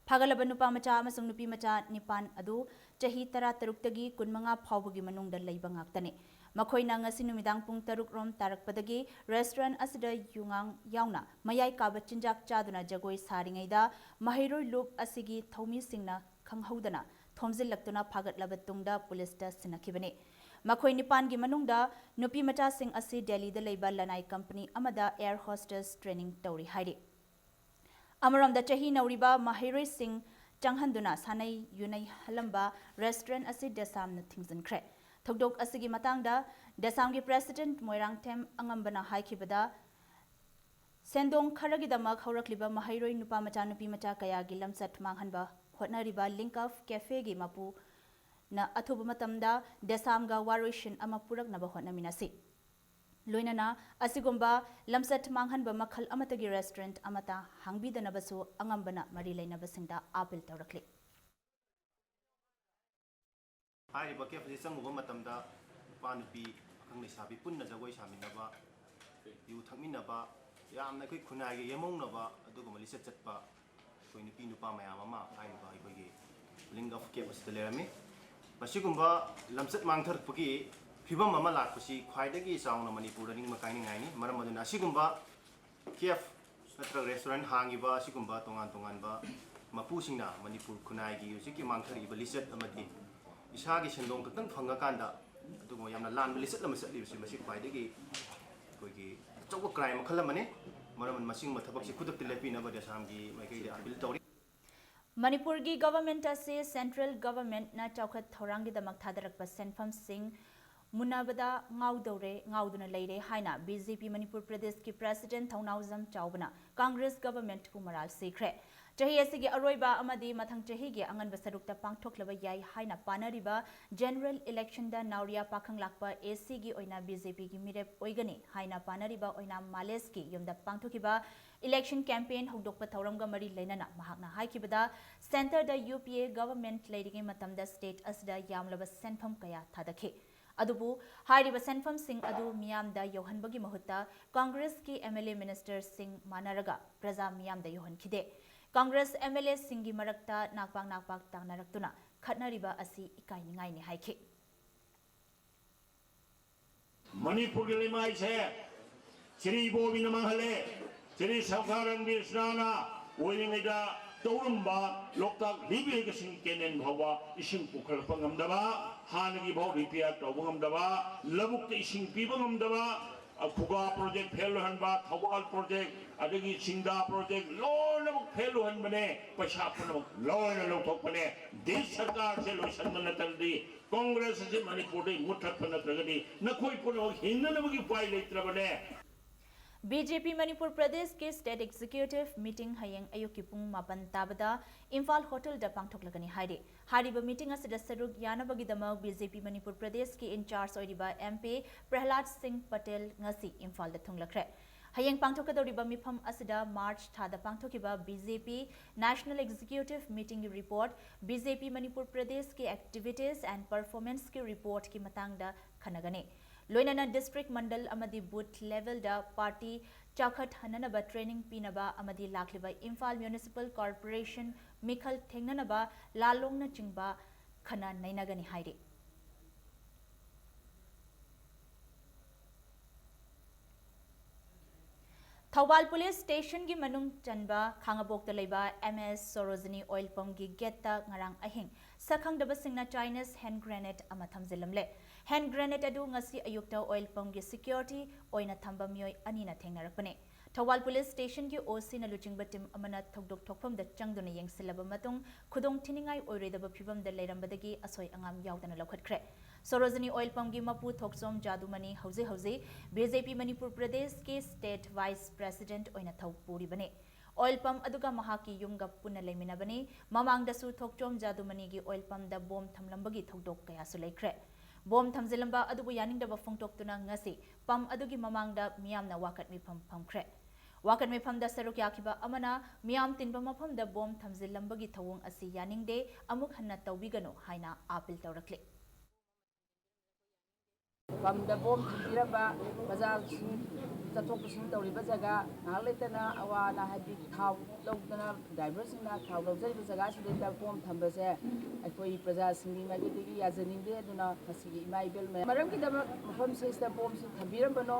ꯐꯥꯒꯠꯂꯕ ꯅꯨꯄꯥ ꯃꯆꯥ ꯑꯃꯁꯨꯡ ꯅꯨꯄꯤ ꯃꯆꯥ ꯅꯤꯄꯥꯟ ꯑꯗꯨ ꯆꯍꯤ ꯇꯔꯥꯇꯔꯨꯛꯇꯒꯤ ꯀꯨꯟꯃꯉꯥ ꯐꯥꯎꯕꯒꯤ ꯃꯅꯨꯡꯗ ꯂꯩꯕ ꯉꯥꯛꯇꯅꯤ꯫ ꯃꯈꯣꯏꯅ ꯉꯁꯤ ꯅꯨꯃꯤꯗꯥꯡ ꯄꯨꯡ ꯇꯔꯨꯛ ꯔꯣꯝ ꯇꯥꯔꯛꯄꯗꯒꯤ restaurant ꯑꯁꯤꯗ ꯌꯨꯉꯥꯡ ꯌꯥꯎꯅ ꯃꯌꯥꯏ ꯀꯥꯕ ꯆꯤꯟꯖꯥꯛ ꯆꯥꯗꯨꯅ ꯖꯒꯣꯏ ꯁꯥꯔꯤꯉꯩꯗ ꯃꯍꯩꯔꯣꯏ ꯂꯨꯞ ꯑꯁꯤꯒꯤ ꯊꯧꯃꯤꯁꯤꯡꯅ ꯈꯪꯍꯧꯗꯅ ꯊꯣꯝꯖꯤꯜꯂꯛꯇꯨꯅ ꯐꯥꯒꯠꯂꯕ ꯇꯨꯡꯗ ꯄꯨꯂꯤꯁꯇ ꯁꯤꯟꯅꯈꯤꯕꯅꯤ꯫ ꯃꯈꯣꯏ ꯅꯤꯄꯥꯟꯒꯤ ꯃꯅꯨꯡꯗ ꯅꯨꯄꯤ ꯃꯆꯥꯁꯤꯡ ꯑꯁꯤ ꯗꯦꯜꯂꯤꯗ ꯂꯩꯕ ꯂꯅꯥꯏ company ꯑꯃꯗ air hostess training ꯇꯧꯔꯤ ꯍꯥꯏꯔꯤ꯫ ꯑꯃꯔꯣꯝꯗ ꯆꯍꯤ ꯅꯧꯔꯤꯕ ꯃꯍꯩꯔꯣꯏꯁꯤꯡ ꯆꯪꯍꯟꯗꯨꯅ ꯁꯥꯟꯅꯩ ꯌꯨꯅꯩꯍꯜꯂꯝꯕ restaurant ꯑꯁꯤ ꯗꯦꯁꯥꯝꯅ ꯊꯤꯡꯖꯤꯟꯈ꯭ꯔꯦ꯫ ꯊꯧꯗꯣꯛ ꯑꯁꯤꯒꯤ ꯃꯇꯥꯡꯗ ꯗꯦꯁꯥꯝꯒꯤ president ꯃꯣꯏꯔꯥꯡꯊꯦꯝ ꯑꯉꯝꯕꯅ ꯍꯥꯏꯈꯤꯕꯗ, ꯁꯦꯟꯗꯣꯡ ꯈꯔꯒꯤꯗꯃꯛ ꯍꯧꯔꯛꯂꯤꯕ ꯃꯍꯩꯔꯣꯏ ꯅꯨꯄꯥ ꯃꯆꯥ ꯅꯨꯄꯤ ꯃꯆꯥ ꯀꯌꯥꯒꯤ ꯂꯝꯆꯠ ꯃꯥꯡꯍꯟꯕ ꯍꯣꯠꯅꯔꯤꯕ Link of Cafeꯒꯤ ꯃꯄꯨꯅ ꯑꯊꯨꯕ ꯃꯇꯝꯗ ꯗꯦꯁꯥꯝꯒ ꯋꯥꯔꯣꯏꯁꯤꯟ ꯑꯃ ꯄꯨꯔꯛꯅꯕ ꯍꯣꯠꯅꯃꯤꯟꯅꯁꯤ꯫ ꯂꯣꯏꯅꯅ ꯑꯁꯤꯒꯨꯝꯕ ꯂꯝꯆꯠ ꯃꯥꯡꯍꯟꯕ ꯃꯈꯜ ꯑꯃꯠꯇꯒꯤ restaurant ꯑꯃꯠꯇ ꯍꯥꯡꯕꯤꯗꯅꯕꯁꯨ ꯑꯉꯝꯕꯅ ꯃꯔꯤ ꯂꯩꯅꯕꯁꯤꯡꯗ appeal ꯇꯧꯔꯛꯂꯤ꯫ ꯍꯥꯏꯔꯤꯕ cafe ꯑꯁꯤ ꯆꯪꯉꯨꯕ ꯃꯇꯝꯗ ꯅꯨꯄꯥ ꯅꯨꯄꯤ, ꯄꯥꯈꯪ ꯂꯩꯁꯥꯕꯤ ꯄꯨꯟꯅ ꯖꯒꯣꯏ ꯁꯥꯃꯤꯟꯅꯕ, ꯌꯨ ꯊꯛꯃꯤꯟꯅꯕ, ꯌꯥꯝꯅ ꯑꯩꯈꯣꯏ ꯈꯨꯟꯅꯥꯏꯒ ꯌꯦꯃꯧꯅꯕ ꯑꯗꯨꯒꯨꯝꯕ ꯂꯤꯆꯠ ꯆꯠꯄ ꯑꯩꯈꯣꯏ ꯅꯨꯄꯤ ꯅꯨꯄꯥ ꯃꯌꯥꯝ ꯑꯃ ꯍꯥꯏꯔꯤꯕ ꯑꯩꯈꯣꯏꯒꯤ Link of Cafe ꯑꯁꯤꯗ ꯂꯩꯔꯝꯃꯤ꯫ ꯃꯁꯤꯒꯨꯝꯕ ꯂꯝꯆꯠ ꯃꯥꯡꯊꯔꯛꯄꯒꯤ ꯐꯤꯕꯝ ꯑꯃ ꯂꯥꯛꯄꯁꯤ ꯈ꯭ꯋꯥꯏꯗꯒꯤ ꯆꯥꯎꯅ ꯃꯅꯤꯄꯨꯔꯗ ꯅꯤꯡꯕ ꯀꯥꯏꯅꯤꯡꯉꯥꯏꯅꯤ꯫ ꯃꯔꯝ ꯑꯗꯨꯅ ꯑꯁꯤꯒꯨꯝꯕ cafe ꯅꯠꯇ꯭ꯔꯒ restaurant ꯍꯥꯡꯉꯤꯕ ꯑꯁꯤꯒꯨꯝꯕ ꯇꯣꯉꯥꯟ ꯇꯣꯉꯥꯟꯕ ꯃꯄꯨꯁꯤꯡꯅ ꯃꯅꯤꯄꯨꯔ ꯈꯨꯟꯅꯥꯏꯒꯤ ꯍꯧꯖꯤꯛꯀꯤ ꯃꯥꯡꯊꯔꯛꯏꯕ ꯂꯤꯆꯠ ꯑꯃꯗꯤ ꯏꯁꯥꯒꯤ ꯁꯦꯟꯗꯣꯡ ꯈꯛꯇꯪ ꯐꯪꯉꯀꯥꯟꯗ ꯑꯗꯨꯒꯨꯝꯕ ꯌꯥꯝꯅ ꯂꯥꯟꯕ ꯂꯤꯆꯠ ꯑꯃ ꯆꯠꯂꯤꯕꯁꯤ, ꯃꯁꯤ ꯈ꯭ꯋꯥꯏꯗꯒꯤ ꯑꯩꯈꯣꯏꯒꯤ ꯑꯆꯧꯕ crime ꯃꯈꯜ ꯑꯃꯅꯤ꯫ ꯃꯔꯝ ꯑꯗꯨꯅ ꯃꯁꯤꯒꯨꯝꯕ ꯊꯕꯛꯁꯤ ꯈꯨꯗꯛꯇ ꯂꯦꯞꯄꯤꯅꯕꯗꯤ ꯑꯁꯥꯝꯒꯤ ꯃꯥꯏꯀꯩꯗ appeal ꯇꯧꯔꯤ꯫ ꯃꯅꯤꯄꯨꯔꯒꯤ government ꯑꯁꯤ central governmentꯅ ꯆꯥꯎꯈꯠ ꯊꯧꯔꯥꯡꯒꯤꯗꯃꯛ ꯊꯥꯗꯔꯛꯄ ꯁꯦꯟꯐꯝꯁꯤꯡ ꯃꯨꯟꯅꯕꯗ ꯉꯥꯎꯗꯧꯔꯦ, ꯉꯥꯎꯗꯨꯅ ꯂꯩꯔꯦ ꯍꯥꯏꯅ BJP ꯃꯅꯤꯄꯨꯔ ꯄ꯭ꯔꯗꯦꯁꯀꯤ president ꯊꯧꯅꯥꯎꯖꯝ ꯆꯥꯎꯕꯅ Congress governmentꯄꯨ ꯃꯔꯥꯜ ꯁꯤꯈ꯭ꯔꯦ꯫ ꯆꯍꯤ ꯑꯁꯤꯒꯤ ꯑꯔꯣꯏꯕ ꯑꯃꯗꯤ ꯃꯊꯪ ꯆꯍꯤꯒꯤ ꯑꯉꯟꯕ ꯁꯔꯨꯛꯇ ꯄꯥꯡꯊꯣꯛꯂꯕ ꯌꯥꯏ ꯍꯥꯏꯅ ꯄꯥꯅꯔꯤꯕ general electionꯗ ꯅꯥꯎꯔꯤꯌꯥ ꯄꯥꯈꯪ ꯂꯥꯛꯄ ACꯒꯤ ꯑꯣꯏꯅ BJPꯒꯤ ꯃꯤꯔꯦꯞ ꯑꯣꯏꯒꯅꯤ ꯍꯥꯏꯅ ꯄꯥꯅꯔꯤꯕ ꯑꯣꯏꯅꯥꯝ ꯃꯥꯂꯦꯁꯀꯤ ꯌꯨꯝꯗ ꯄꯥꯡꯊꯣꯛꯈꯤꯕ election campaign ꯍꯧꯗꯣꯛꯄ ꯊꯧꯔꯝꯒ ꯃꯔꯤ ꯂꯩꯅꯅ ꯃꯍꯥꯛꯅ ꯍꯥꯏꯈꯤꯕꯗ, centreꯗ UPA government ꯂꯩꯔꯤꯉꯩ ꯃꯇꯝꯗ state ꯑꯁꯤꯗ ꯌꯥꯝꯂꯕ ꯁꯦꯟꯐꯝ ꯀꯌꯥ ꯊꯥꯗꯈꯤ꯫ ꯑꯗꯨꯕꯨ ꯍꯥꯏꯔꯤꯕ ꯁꯦꯟꯐꯝꯁꯤꯡ ꯑꯗꯨ ꯃꯤꯌꯥꯝꯗ ꯌꯧꯍꯟꯕꯒꯤ ꯃꯍꯨꯠꯇ Congressꯀꯤ MLA ministerꯁꯤꯡ ꯃꯥꯟꯅꯔꯒ ꯄ꯭ꯔꯖꯥ ꯃꯤꯌꯥꯝꯗ ꯌꯧꯍꯟꯈꯤꯗꯦ꯫ Congress MLAꯁꯤꯡꯒꯤ ꯃꯔꯛꯇ ꯅꯥꯛꯄꯥꯛ ꯅꯥꯛꯄꯥꯛ ꯇꯥꯡꯅꯔꯛꯇꯨꯅ ꯈꯠꯅꯔꯤꯕ ꯑꯁꯤ ꯏꯀꯥꯏꯅꯤꯡꯉꯥꯏꯅꯤ ꯍꯥꯏꯈꯤ꯫ ꯃꯅꯤꯄꯨꯔꯒꯤ ꯂꯩꯃꯥꯏꯁꯦ ꯆꯤꯔꯤ ꯕꯣꯕꯤꯅ ꯃꯥꯡꯍꯜꯂꯦ꯫ ꯆꯤꯔꯤ ꯁꯔꯀꯥꯔ ꯔꯟꯕꯤꯔ ꯁꯤꯅꯥꯅ ꯑꯣꯏꯔꯤꯉꯩꯗ ꯇꯧꯔꯝꯕ ꯂꯣꯛꯇꯥꯛ lift irrigation canal ꯐꯥꯎꯕ ꯏꯁꯤꯡ ꯄꯨꯈꯠꯂꯛꯄ ꯉꯝꯗꯕ, ꯍꯥꯟꯅꯒꯤ ꯐꯥꯎ repair ꯇꯧꯕ ꯉꯝꯗꯕ, ꯂꯧꯕꯨꯛꯇ ꯏꯁꯤꯡ ꯄꯤꯕ ꯉꯝꯗꯕ, ꯈꯨꯒꯥ project fail ꯑꯣꯏꯍꯟꯕ, ꯊꯧꯕꯥꯜ project, ꯑꯗꯒꯤ ꯆꯤꯡꯗꯥ project ꯂꯣꯏꯅꯃꯛ fail ꯑꯣꯏꯍꯟꯕꯅꯦ꯫ ꯄꯩꯁꯥ ꯄꯨꯝꯅꯃꯛ ꯂꯣꯏꯅ ꯂꯧꯊꯣꯛꯄꯅꯦ꯫ ꯗꯤꯁ ꯁꯔꯀꯥꯔꯁꯦ ꯂꯣꯏꯁꯟꯕ ꯅꯠꯇ꯭ꯔꯗꯤ, ꯀꯣꯡꯒ꯭ꯔꯦꯁ ꯑꯁꯤ ꯃꯅꯤꯄꯨꯔꯗꯒꯤ ꯃꯨꯠꯊꯠꯄ ꯅꯠꯇ꯭ꯔꯒꯗꯤ ꯅꯈꯣꯏ ꯄꯨꯝꯅꯃꯛ ꯍꯤꯡꯅꯅꯕꯒꯤ ꯎꯄꯥꯏ ꯂꯩꯇ꯭ꯔꯕꯅꯦ꯫ ꯕꯤ ꯖꯦ ꯄꯤ ꯃꯅꯤꯄꯨꯔ ꯄ꯭ꯔꯗꯦꯁꯀꯤ State Executive Meeting ꯍꯌꯦꯡ ꯑꯌꯨꯛꯀꯤ ꯄꯨꯡ ꯃꯥꯄꯟ ꯇꯥꯕꯗ ꯏꯝꯐꯥꯜ ꯍꯣꯇꯦꯜꯗ ꯄꯥꯡꯊꯣꯛꯂꯒꯅꯤ ꯍꯥꯏꯔꯤ꯫ ꯍꯥꯏꯔꯤꯕ meeting ꯑꯁꯤꯗ ꯁꯔꯨꯛ ꯌꯥꯅꯕꯒꯤꯗꯃꯛ ꯕꯤ ꯖꯦ ꯄꯤ ꯃꯅꯤꯄꯨꯔ ꯄ꯭ꯔꯗꯦꯁꯀꯤ in-charge ꯑꯣꯏꯔꯤꯕ ꯑꯦꯝ ꯄꯤ ꯄ꯭ꯔꯍꯂꯥꯗ ꯁꯤꯡ ꯄꯇꯦꯜ ꯉꯁꯤ ꯏꯝꯐꯥꯜꯗ ꯊꯨꯡꯂꯈ꯭ꯔꯦ꯫ ꯍꯌꯦꯡ ꯄꯥꯡꯊꯣꯛꯀꯗꯧꯔꯤꯕ ꯃꯤꯐꯝ ꯑꯁꯤꯗ ꯃꯥꯔꯆ ꯊꯥꯗ ꯄꯥꯡꯊꯣꯛꯈꯤꯕ B J P National Executive Meetingꯒꯤ report, B J P Manipur ꯄ꯭ꯔꯗꯦꯁꯀꯤ activities and performanceꯀꯤ reportꯀꯤ ꯃꯇꯥꯡꯗ ꯈꯟꯅꯒꯅꯤ꯫ ꯂꯣꯏꯅꯅ district, ꯃꯟꯗꯜ ꯑꯃꯗꯤ booth levelꯗ party ꯆꯥꯎꯈꯠꯍꯟꯅꯅꯕ training ꯄꯤꯅꯕ ꯑꯃꯗꯤ ꯂꯥꯛꯂꯤꯕ ꯏꯝꯐꯥꯜ Municipal Corporation ꯃꯤꯈꯜ ꯊꯦꯡꯅꯅꯕ ꯂꯥꯜꯂꯣꯡꯅꯆꯤꯡꯕ ꯈꯟꯅ ꯅꯩꯅꯒꯅꯤ ꯍꯥꯏꯔꯤ꯫ ꯊꯧꯕꯥꯜ ꯄꯨꯂꯤꯁ ꯁ꯭ꯇꯦꯁꯟꯒꯤ ꯃꯅꯨꯡ ꯆꯟꯕ ꯈꯥꯉꯕꯣꯛꯇ ꯂꯩꯕ ꯑꯦꯝ ꯑꯦꯁ ꯁꯣꯔꯣꯖꯤꯅꯤ ꯑꯣꯏꯜ ꯄꯝꯒꯤ ꯒꯦꯠꯇ ꯉꯔꯥꯡ ꯑꯍꯤꯡ ꯁꯛꯈꯪꯗꯕꯁꯤꯡꯅ Chinese hand grenade ꯑꯃ ꯊꯝꯖꯤꯜꯂꯝꯂꯦ꯫ Hand grenade ꯑꯗꯨ ꯉꯁꯤ ꯑꯌꯨꯛꯇ ꯑꯣꯏꯜ ꯄꯝꯒꯤ security ꯑꯣꯏꯅ ꯊꯝꯕ ꯃꯤꯑꯣꯏ ꯑꯅꯤꯅ ꯊꯦꯡꯅꯔꯛꯄꯅꯤ꯫ ꯊꯧꯕꯥꯜ ꯄꯨꯂꯤꯁ ꯁ꯭ꯇꯦꯁꯟꯒꯤ ꯑꯣ ꯁꯤꯅ ꯂꯨꯆꯤꯡꯕ team ꯑꯃꯅ ꯊꯧꯗꯣꯛ ꯊꯣꯛꯐꯝꯗ ꯆꯪꯗꯨꯅ ꯌꯦꯡꯁꯤꯜꯂꯕ ꯃꯇꯨꯡ, ꯈꯨꯗꯣꯡ ꯊꯤꯅꯤꯡꯉꯥꯏ ꯑꯣꯏꯔꯣꯏꯗꯕ ꯐꯤꯕꯝꯗ ꯂꯩꯔꯝꯕꯗꯒꯤ ꯑꯁꯣꯏ ꯑꯉꯥꯝ ꯌꯥꯎꯗꯅ ꯂꯧꯈꯠꯈ꯭ꯔꯦ꯫ ꯁꯣꯔꯣꯖꯤꯅꯤ ꯑꯣꯏꯜ ꯄꯝꯒꯤ ꯃꯄꯨ ꯊꯣꯛꯆꯣꯝ ꯖꯥꯗꯨꯃꯅꯤ ꯍꯧꯖꯤꯛ ꯍꯧꯖꯤꯛ ꯕꯤ ꯖꯦ ꯄꯤ ꯃꯅꯤꯄꯨꯔ ꯄ꯭ꯔꯗꯦꯁꯀꯤ state vice president ꯑꯣꯏꯅ ꯊꯧ ꯄꯨꯔꯤꯕꯅꯤ꯫ ꯑꯣꯏꯜ ꯄꯝ ꯑꯗꯨꯒ ꯃꯍꯥꯛꯀꯤ ꯌꯨꯝꯒ ꯄꯨꯟꯅ ꯂꯩꯃꯤꯟꯅꯕꯅꯤ꯫ ꯃꯃꯥꯡꯗꯁꯨ ꯊꯣꯛꯆꯣꯝ ꯖꯥꯗꯨꯃꯅꯤꯒꯤ ꯑꯣꯏꯜ ꯄꯝꯗ ꯕꯣꯝ ꯊꯝꯂꯝꯕꯒꯤ ꯊꯧꯗꯣꯛ ꯀꯌꯥꯁꯨ ꯂꯩꯈ꯭ꯔꯦ꯫ ꯕꯣꯝ ꯊꯝꯖꯤꯜꯂꯝꯕ ꯑꯗꯨꯕꯨ ꯌꯥꯅꯤꯡꯗꯕ ꯐꯣꯡꯗꯣꯛꯇꯨꯅ ꯉꯁꯤ ꯄꯝ ꯑꯗꯨꯒꯤ ꯃꯃꯥꯡꯗ ꯃꯤꯌꯥꯝꯅ ꯋꯥꯀꯠ ꯃꯤꯐꯝ ꯐꯝꯈ꯭ꯔꯦ꯫ ꯋꯥꯀꯠ ꯃꯤꯐꯝꯗ ꯁꯔꯨꯛ ꯌꯥꯈꯤꯕ ꯑꯃꯅ ꯃꯤꯌꯥꯝ ꯇꯤꯟꯕ ꯃꯐꯝꯗ ꯕꯣꯝ ꯊꯝꯖꯤꯜꯂꯝꯕꯒꯤ ꯊꯧꯑꯣꯡ ꯑꯁꯤ ꯌꯥꯅꯤꯡꯗꯦ, ꯑꯃꯨꯛ ꯍꯟꯅ ꯇꯧꯕꯤꯒꯅꯨ ꯍꯥꯏꯅ appeal ꯇꯧꯔꯛꯂꯤ꯫ ꯄꯝꯗ ꯕꯣꯝ ꯊꯝꯕꯤꯔꯝꯕ, ꯄ꯭ꯔꯖꯥꯁꯤꯡ ꯆꯠꯊꯣꯛ ꯆꯠꯁꯤꯟ ꯇꯧꯔꯤꯕ ꯖꯒꯥ, ꯉꯥꯏꯍꯥꯛ ꯂꯩꯇꯅ ꯑꯋꯥ ꯑꯅꯥ, ꯍꯥꯏꯗꯤ ꯊꯥꯎ ꯂꯧꯗꯅ, driverꯁꯤꯡꯅ ꯊꯥꯎ ꯂꯧꯖꯔꯤꯕ ꯖꯒꯥꯁꯤꯗꯩꯗ ꯕꯣꯝ ꯊꯝꯕꯁꯦ ꯑꯩꯈꯣꯏ ꯄ꯭ꯔꯖꯥꯁꯤꯡꯒꯤ ꯃꯥꯏꯀꯩꯗꯒꯤ ꯌꯥꯖꯅꯤꯡꯗꯦ꯫ ꯑꯗꯨꯅ ꯃꯁꯤꯒꯤ ꯏꯃꯥ ꯏꯕꯦꯜ ꯃꯌꯥꯝ, ꯃꯔꯝꯒꯤꯗꯃꯛ ꯃꯐꯝꯁꯤꯡꯁꯤꯗ ꯕꯣꯝꯁꯤ ꯊꯝꯕꯤꯔꯝꯕꯅꯣ?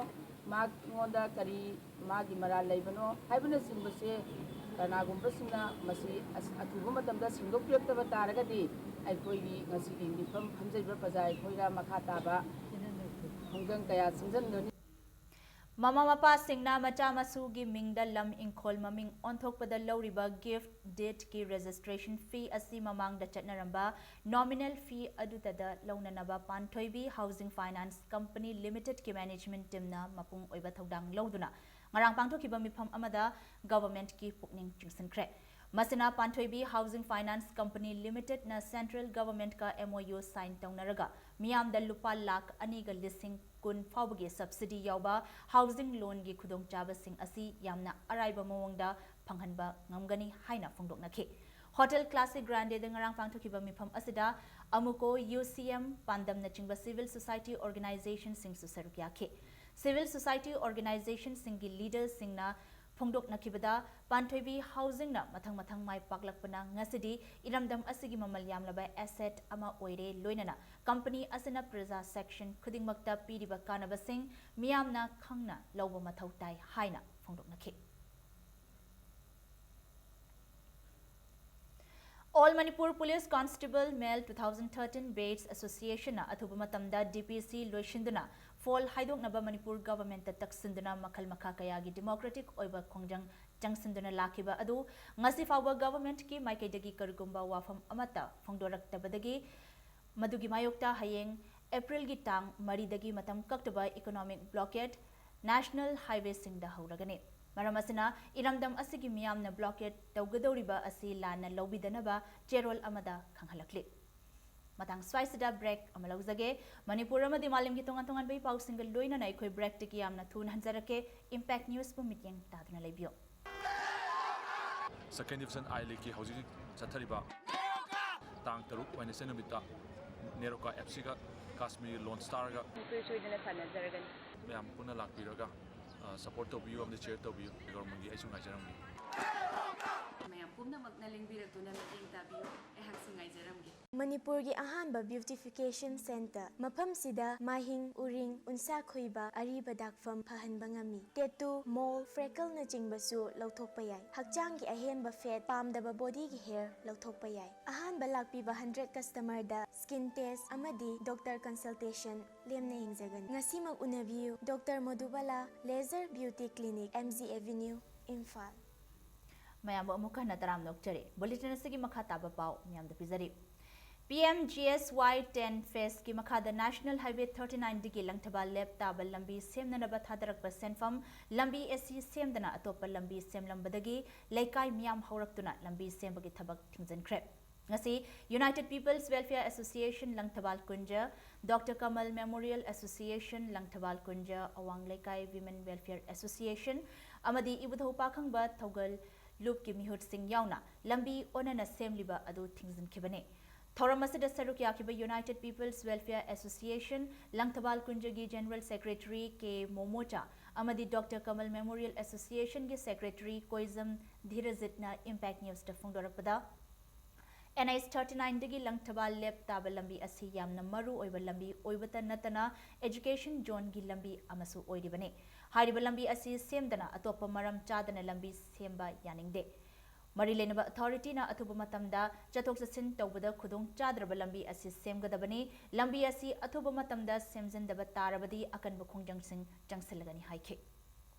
ꯃꯍꯥꯛꯉꯣꯟꯗ ꯀꯔꯤ ꯃꯥꯒꯤ ꯃꯔꯥꯜ ꯂꯩꯕꯅꯣ ꯍꯥꯏꯕꯅꯆꯤꯡꯕꯁꯦ ꯀꯅꯥꯒꯨꯝꯕꯁꯤꯡꯅ ꯃꯁꯤ ꯑꯁ-, ꯑꯊꯨꯕ ꯃꯇꯝꯗ ꯁꯦꯡꯗꯣꯛꯄꯤꯔꯛꯇꯕ ꯇꯥꯔꯒꯗꯤ ꯑꯩꯈꯣꯏꯒꯤ ꯉꯁꯤꯒꯤ ꯃꯤꯐꯝ ꯐꯝꯖꯔꯤꯕ ꯄ꯭ꯔꯖꯥ ꯑꯩꯈꯣꯏꯗ ꯃꯈꯥ ꯇꯥꯕ ꯈꯣꯡꯖꯪ ꯀꯌꯥ ꯆꯪꯁꯤꯟꯒꯅꯤ꯫ ꯃꯃꯥ ꯃꯄꯥꯁꯤꯡꯅ ꯃꯆꯥ ꯃꯁꯨꯒꯤ ꯃꯤꯡꯗ ꯂꯝ ꯏꯪꯈꯣꯜ ꯃꯃꯤꯡ ꯑꯣꯟꯊꯣꯛꯄꯗ ꯂꯧꯔꯤꯕ gift deed ꯀꯤ registration fee ꯑꯁꯤ ꯃꯃꯥꯡꯗ ꯆꯠꯅꯔꯝꯕ nominal fee ꯑꯗꯨꯗ ꯂꯧꯅꯅꯕ ꯄꯥꯟꯊꯣꯏꯕꯤ Housing Finance Company Limited ꯀꯤ management team ꯅ ꯃꯄꯨꯡ ꯑꯣꯏꯕ ꯊꯧꯗꯥꯡ ꯂꯧꯗꯨꯅ ꯉꯔꯥꯡ ꯄꯥꯡꯊꯣꯛꯈꯤꯕ ꯃꯤꯐꯝ ꯑꯃꯗ government ꯀꯤ ꯄꯨꯛꯅꯤꯡ ꯆꯤꯡꯁꯤꯟꯈ꯭ꯔꯦ꯫ ꯃꯁꯤꯅ ꯄꯥꯟꯊꯣꯏꯕꯤ Housing Finance Company Limited ꯅ central government ꯀ M O U sign ꯇꯧꯅꯔꯒ ꯃꯤꯌꯥꯝꯗ ꯂꯨꯄꯥ ꯂꯥꯈ ꯑꯅꯤꯒ ꯂꯤꯁꯤꯡ ꯀꯨꯟ ꯐꯥꯎꯕꯒꯤ subsidy ꯌꯥꯎꯕ housing loan ꯒꯤ ꯈꯨꯗꯣꯡꯆꯥꯕꯁꯤꯡ ꯑꯁꯤ ꯌꯥꯝꯅ ꯑꯔꯥꯏꯕ ꯃꯑꯣꯡꯗ ꯐꯪꯍꯟꯕ ꯉꯝꯒꯅꯤ ꯍꯥꯏꯅ ꯐꯣꯡꯗꯣꯛꯅꯈꯤ꯫ Hotel Classic Grande ꯗ ꯉꯔꯥꯡ ꯄꯥꯡꯊꯣꯛꯈꯤꯕ ꯃꯤꯐꯝ ꯑꯁꯤꯗ AMUCO, U C M, ꯄꯥꯟꯗꯝꯅꯆꯤꯡꯕ civil society organization ꯁꯤꯡꯁꯨ ꯁꯔꯨꯛ ꯌꯥꯈꯤ꯫ Civil society organization ꯁꯤꯡꯒꯤ leader ꯁꯤꯡꯅ ꯐꯣꯡꯗꯣꯛꯅꯈꯤꯕꯗ, ꯄꯥꯟꯊꯣꯏꯕꯤ Housing ꯅ ꯃꯊꯪ ꯃꯊꯪ ꯃꯥꯏ ꯄꯥꯛꯂꯛꯄꯅ ꯉꯁꯤꯗꯤ ꯏꯔꯝꯗꯝ ꯑꯁꯤꯒꯤ ꯃꯃꯜ ꯌꯥꯝꯂꯕ asset ꯑꯃ ꯑꯣꯏꯔꯦ, ꯂꯣꯏꯅꯅ company ꯑꯁꯤꯅ ꯄ꯭ꯔꯖꯥ section ꯈꯨꯗꯤꯡꯃꯛꯇ ꯄꯤꯔꯤꯕ ꯀꯥꯟꯅꯕꯁꯤꯡ ꯃꯤꯌꯥꯝꯅ ꯈꯪꯅ ꯂꯧꯕ ꯃꯊꯧ ꯇꯥꯏ ꯍꯥꯏꯅ ꯐꯣꯡꯗꯣꯛꯅꯈꯤ꯫ All Manipur Police Constable Male two thousand thirteen Batch Association ꯅ ꯑꯊꯨꯕ ꯃꯇꯝꯗ D P C ꯂꯣꯏꯁꯤꯟꯗꯨꯅ ꯐꯣꯜ ꯍꯥꯏꯗꯣꯛꯅꯕ ꯃꯅꯤꯄꯨꯔ government ꯇ ꯇꯛꯁꯤꯟꯗꯨꯅ ꯃꯈꯜ ꯃꯈꯥ ꯀꯌꯥꯒꯤ democratic ꯑꯣꯏꯕ ꯈꯣꯡꯖꯪ ꯆꯪꯁꯤꯟꯗꯨꯅ ꯂꯥꯛꯈꯤꯕ ꯑꯗꯨ ꯉꯁꯤ ꯐꯥꯎꯕ government ꯀꯤ ꯃꯥꯏꯀꯩꯗꯒꯤ ꯀꯔꯤꯒꯨꯝꯕ ꯋꯥꯐꯝ ꯑꯃꯠꯇ ꯐꯣꯡꯗꯣꯔꯛꯇꯕꯗꯒꯤ ꯃꯗꯨꯒꯤ ꯃꯥꯌꯣꯛꯇ ꯍꯌꯦꯡ April ꯒꯤ ꯇꯥꯡ ꯃꯔꯤꯗꯒꯤ ꯃꯇꯝ ꯀꯛꯇꯕ economic blockade, national highway ꯁꯤꯡꯗ ꯍꯧꯔꯒꯅꯤ꯫ ꯃꯔꯝ ꯑꯁꯤꯅ ꯏꯔꯝꯗꯝ ꯑꯁꯤꯒꯤ ꯃꯤꯌꯥꯝꯅ blockade ꯇꯧꯒꯗꯧꯔꯤꯕ ꯑꯁꯤ ꯂꯥꯟꯅ ꯂꯧꯕꯤꯗꯅꯕ ꯆꯦꯔꯣꯜ ꯑꯃꯗ ꯈꯪꯍꯜꯂꯛꯂꯤ꯫ ꯃꯇꯥꯡ ꯁ꯭ꯋꯥꯏꯁꯤꯗ break ꯑꯃ ꯂꯧꯖꯒꯦ꯫ ꯃꯅꯤꯄꯨꯔ ꯑꯃꯗꯤ ꯃꯥꯂꯦꯝꯒꯤ ꯇꯣꯉꯥꯟ ꯇꯣꯉꯥꯟꯕ ꯏ ꯄꯥꯎꯁꯤꯡꯒ ꯂꯣꯏꯅꯅ ꯑꯩꯈꯣꯏ break ꯇꯒꯤ ꯌꯥꯝꯅ ꯊꯨꯅ ꯍꯟꯖꯔꯛꯀꯦ꯫ Impact News ꯄꯨ ꯃꯤꯠꯌꯦꯡ ꯇꯥꯗꯨꯅ ꯂꯩꯕꯤꯌꯨ꯫ Second Division I League ꯀꯤ ꯍꯧꯖꯤꯛ ꯍꯧꯖꯤꯛ ꯆꯠꯊꯔꯤꯕ ꯇꯥꯡ ꯇꯔꯨꯛ Wednesday ꯅꯨꯃꯤꯠꯇ NEROCA F C ꯒ Kashmir Loan Star ꯒ ꯃꯈꯣꯏ ꯁꯣꯏꯗꯅ ꯁꯥꯟꯅꯖꯔꯒꯅꯤ꯫ ꯃꯌꯥꯝ ꯄꯨꯟꯅ ꯂꯥꯛꯄꯤꯔꯒ, ꯑ, support ꯇꯧꯕꯤꯌꯨ ꯑꯃꯗꯤ cheer ꯇꯧꯕꯤꯌꯨ꯫ Government ꯒꯤ ꯑꯩꯁꯨ ꯉꯥꯏꯖꯔꯝꯒꯦ꯫ ꯃꯌꯥꯝ ꯄꯨꯝꯅꯃꯛꯅ ꯂꯦꯡꯕꯤꯔꯛꯇꯨꯅ ꯃꯇꯦꯡ ꯇꯥꯕꯤꯌꯨ꯫ ꯑꯩꯍꯥꯛꯁꯨ ꯉꯥꯏꯖꯔꯝꯒꯦ꯫ ꯃꯅꯤꯄꯨꯔꯒꯤ ꯑꯍꯥꯟꯕ beautification centre꯫ ꯃꯐꯝꯁꯤꯗ ꯃꯥꯍꯤꯡ, ꯎꯔꯤꯡ, ꯎꯟꯁꯥ ꯈꯨꯏꯕ, ꯑꯔꯤꯕ ꯗꯥꯛꯐꯝ ꯐꯍꯟꯕ ꯉꯝꯃꯤ꯫ Tattoo, mole, freckleꯅꯆꯤꯡꯕꯁꯨ ꯂꯧꯊꯣꯛꯄ ꯌꯥꯏ꯫ ꯍꯛꯆꯥꯡꯒꯤ ꯑꯍꯦꯟꯕ fat, ꯄꯥꯝꯗꯕ bodyꯒꯤ hair ꯂꯧꯊꯣꯛꯄ ꯌꯥꯏ꯫ ꯑꯍꯥꯟꯕ ꯂꯥꯛꯄꯤꯕ hundred customerꯗ skin test ꯑꯃꯗꯤ doctor consultation ꯂꯦꯝꯅ ꯌꯦꯡꯖꯒꯅꯤ꯫ ꯉꯁꯤꯃꯛ ꯎꯅꯕꯤꯌꯨ꯫ Doctor Madhubala Laser Beauty Clinic, M G Avenue, Imphal. ꯃꯌꯥꯝꯕꯨ ꯑꯃꯨꯛ ꯍꯟꯅ ꯇꯔꯥꯝꯅ ꯑꯣꯛꯆꯔꯤ꯫ Bulletin ꯑꯁꯤꯒꯤ ꯃꯈꯥ ꯇꯥꯕ ꯄꯥꯎ ꯃꯌꯥꯝꯗ ꯄꯤꯖꯔꯤ꯫ P M G S Y ten phaseꯀꯤ ꯃꯈꯥꯗ National Highway thirty nineꯗꯒꯤ ꯂꯪꯊꯕꯥꯜ ꯂꯦꯞ ꯇꯥꯕ ꯂꯝꯕꯤ ꯁꯦꯝꯅꯅꯕ ꯊꯥꯗꯔꯛꯄ ꯁꯦꯟꯐꯝ, ꯂꯝꯕꯤ ꯑꯁꯤ ꯁꯦꯝꯗꯅ ꯑꯇꯣꯞꯄ ꯂꯝꯕꯤ ꯁꯦꯝꯂꯝꯕꯗꯒꯤ ꯂꯩꯀꯥꯏ ꯃꯤꯌꯥꯝ ꯍꯧꯔꯛꯇꯨꯅ ꯂꯝꯕꯤ ꯁꯦꯝꯕꯒꯤ ꯊꯕꯛ ꯊꯤꯡꯖꯤꯟꯈ꯭ꯔꯦ꯫ ꯉꯁꯤ United People's Welfare Association Langthabal ꯀꯨꯟꯖ, Doctor Kamal Memorial Association Langthabal ꯀꯨꯟꯖ, ꯑꯋꯥꯡ ꯂꯩꯀꯥꯏ Women Welfare Association ꯑꯃꯗꯤ ꯏꯕꯨꯙꯧ ꯄꯥꯈꯪꯕ ꯊꯧꯒꯜ ꯂꯨꯞꯀꯤ ꯃꯤꯍꯨꯠꯁꯤꯡ ꯌꯥꯎꯅ ꯂꯝꯕꯤ ꯑꯣꯟꯅꯅ ꯁꯦꯝꯂꯤꯕ ꯑꯗꯨ ꯊꯤꯡꯖꯤꯟꯈꯤꯕꯅꯤ꯫ ꯊꯧꯔꯝ ꯑꯁꯤꯗ ꯁꯔꯨꯛ ꯌꯥꯈꯤꯕ United People's Welfare Association Langthabal ꯀꯨꯟꯖꯒꯤ General Secretary K ꯃꯣꯃꯣꯆꯥ ꯑꯃꯗꯤ Doctor Kamal Memorial Associationꯒꯤ Secretary ꯀꯣꯏꯖꯝ ꯙꯤꯔꯖꯤꯠꯅ Impact Newsꯇ ꯐꯣꯡꯗꯣꯔꯛꯄꯗ, N H thirty nineꯗꯒꯤ Langthabal ꯂꯦꯞ ꯇꯥꯕ ꯂꯝꯕꯤ ꯑꯁꯤ ꯌꯥꯝꯅ ꯃꯔꯨ ꯑꯣꯏꯕ ꯂꯝꯕꯤ ꯑꯣꯏꯕꯇ ꯅꯠꯇꯅ education zoneꯒꯤ ꯂꯝꯕꯤ ꯑꯃꯁꯨ ꯑꯣꯏꯔꯤꯕꯅꯤ꯫ ꯍꯥꯏꯔꯤꯕ ꯂꯝꯕꯤ ꯑꯁꯤ ꯁꯦꯝꯗꯅ ꯑꯇꯣꯞꯄ ꯃꯔꯝ ꯆꯥꯗꯅ ꯂꯝꯕꯤ ꯁꯦꯝꯕ ꯌꯥꯅꯤꯡꯗꯦ꯫ ꯃꯔꯤ ꯂꯩꯅꯕ authorityꯅ ꯑꯊꯨꯕ ꯃꯇꯝꯗ ꯆꯠꯊꯣꯛ ꯆꯠꯁꯤꯟ ꯇꯧꯕꯗ ꯈꯨꯗꯣꯡ ꯆꯥꯗ꯭ꯔꯕ ꯂꯝꯕꯤ ꯑꯁꯤ ꯁꯦꯝꯒꯗꯕꯅꯤ꯫ ꯂꯝꯕꯤ ꯑꯁꯤ ꯑꯊꯨꯕ ꯃꯇꯝꯗ ꯁꯦꯝꯖꯤꯟꯗꯕ ꯇꯥꯔꯕꯗꯤ ꯑꯀꯟꯕ ꯈꯣꯡꯖꯪꯁꯤꯡ ꯆꯪꯁꯤꯜꯂꯒꯅꯤ ꯍꯥꯏꯈꯤ꯫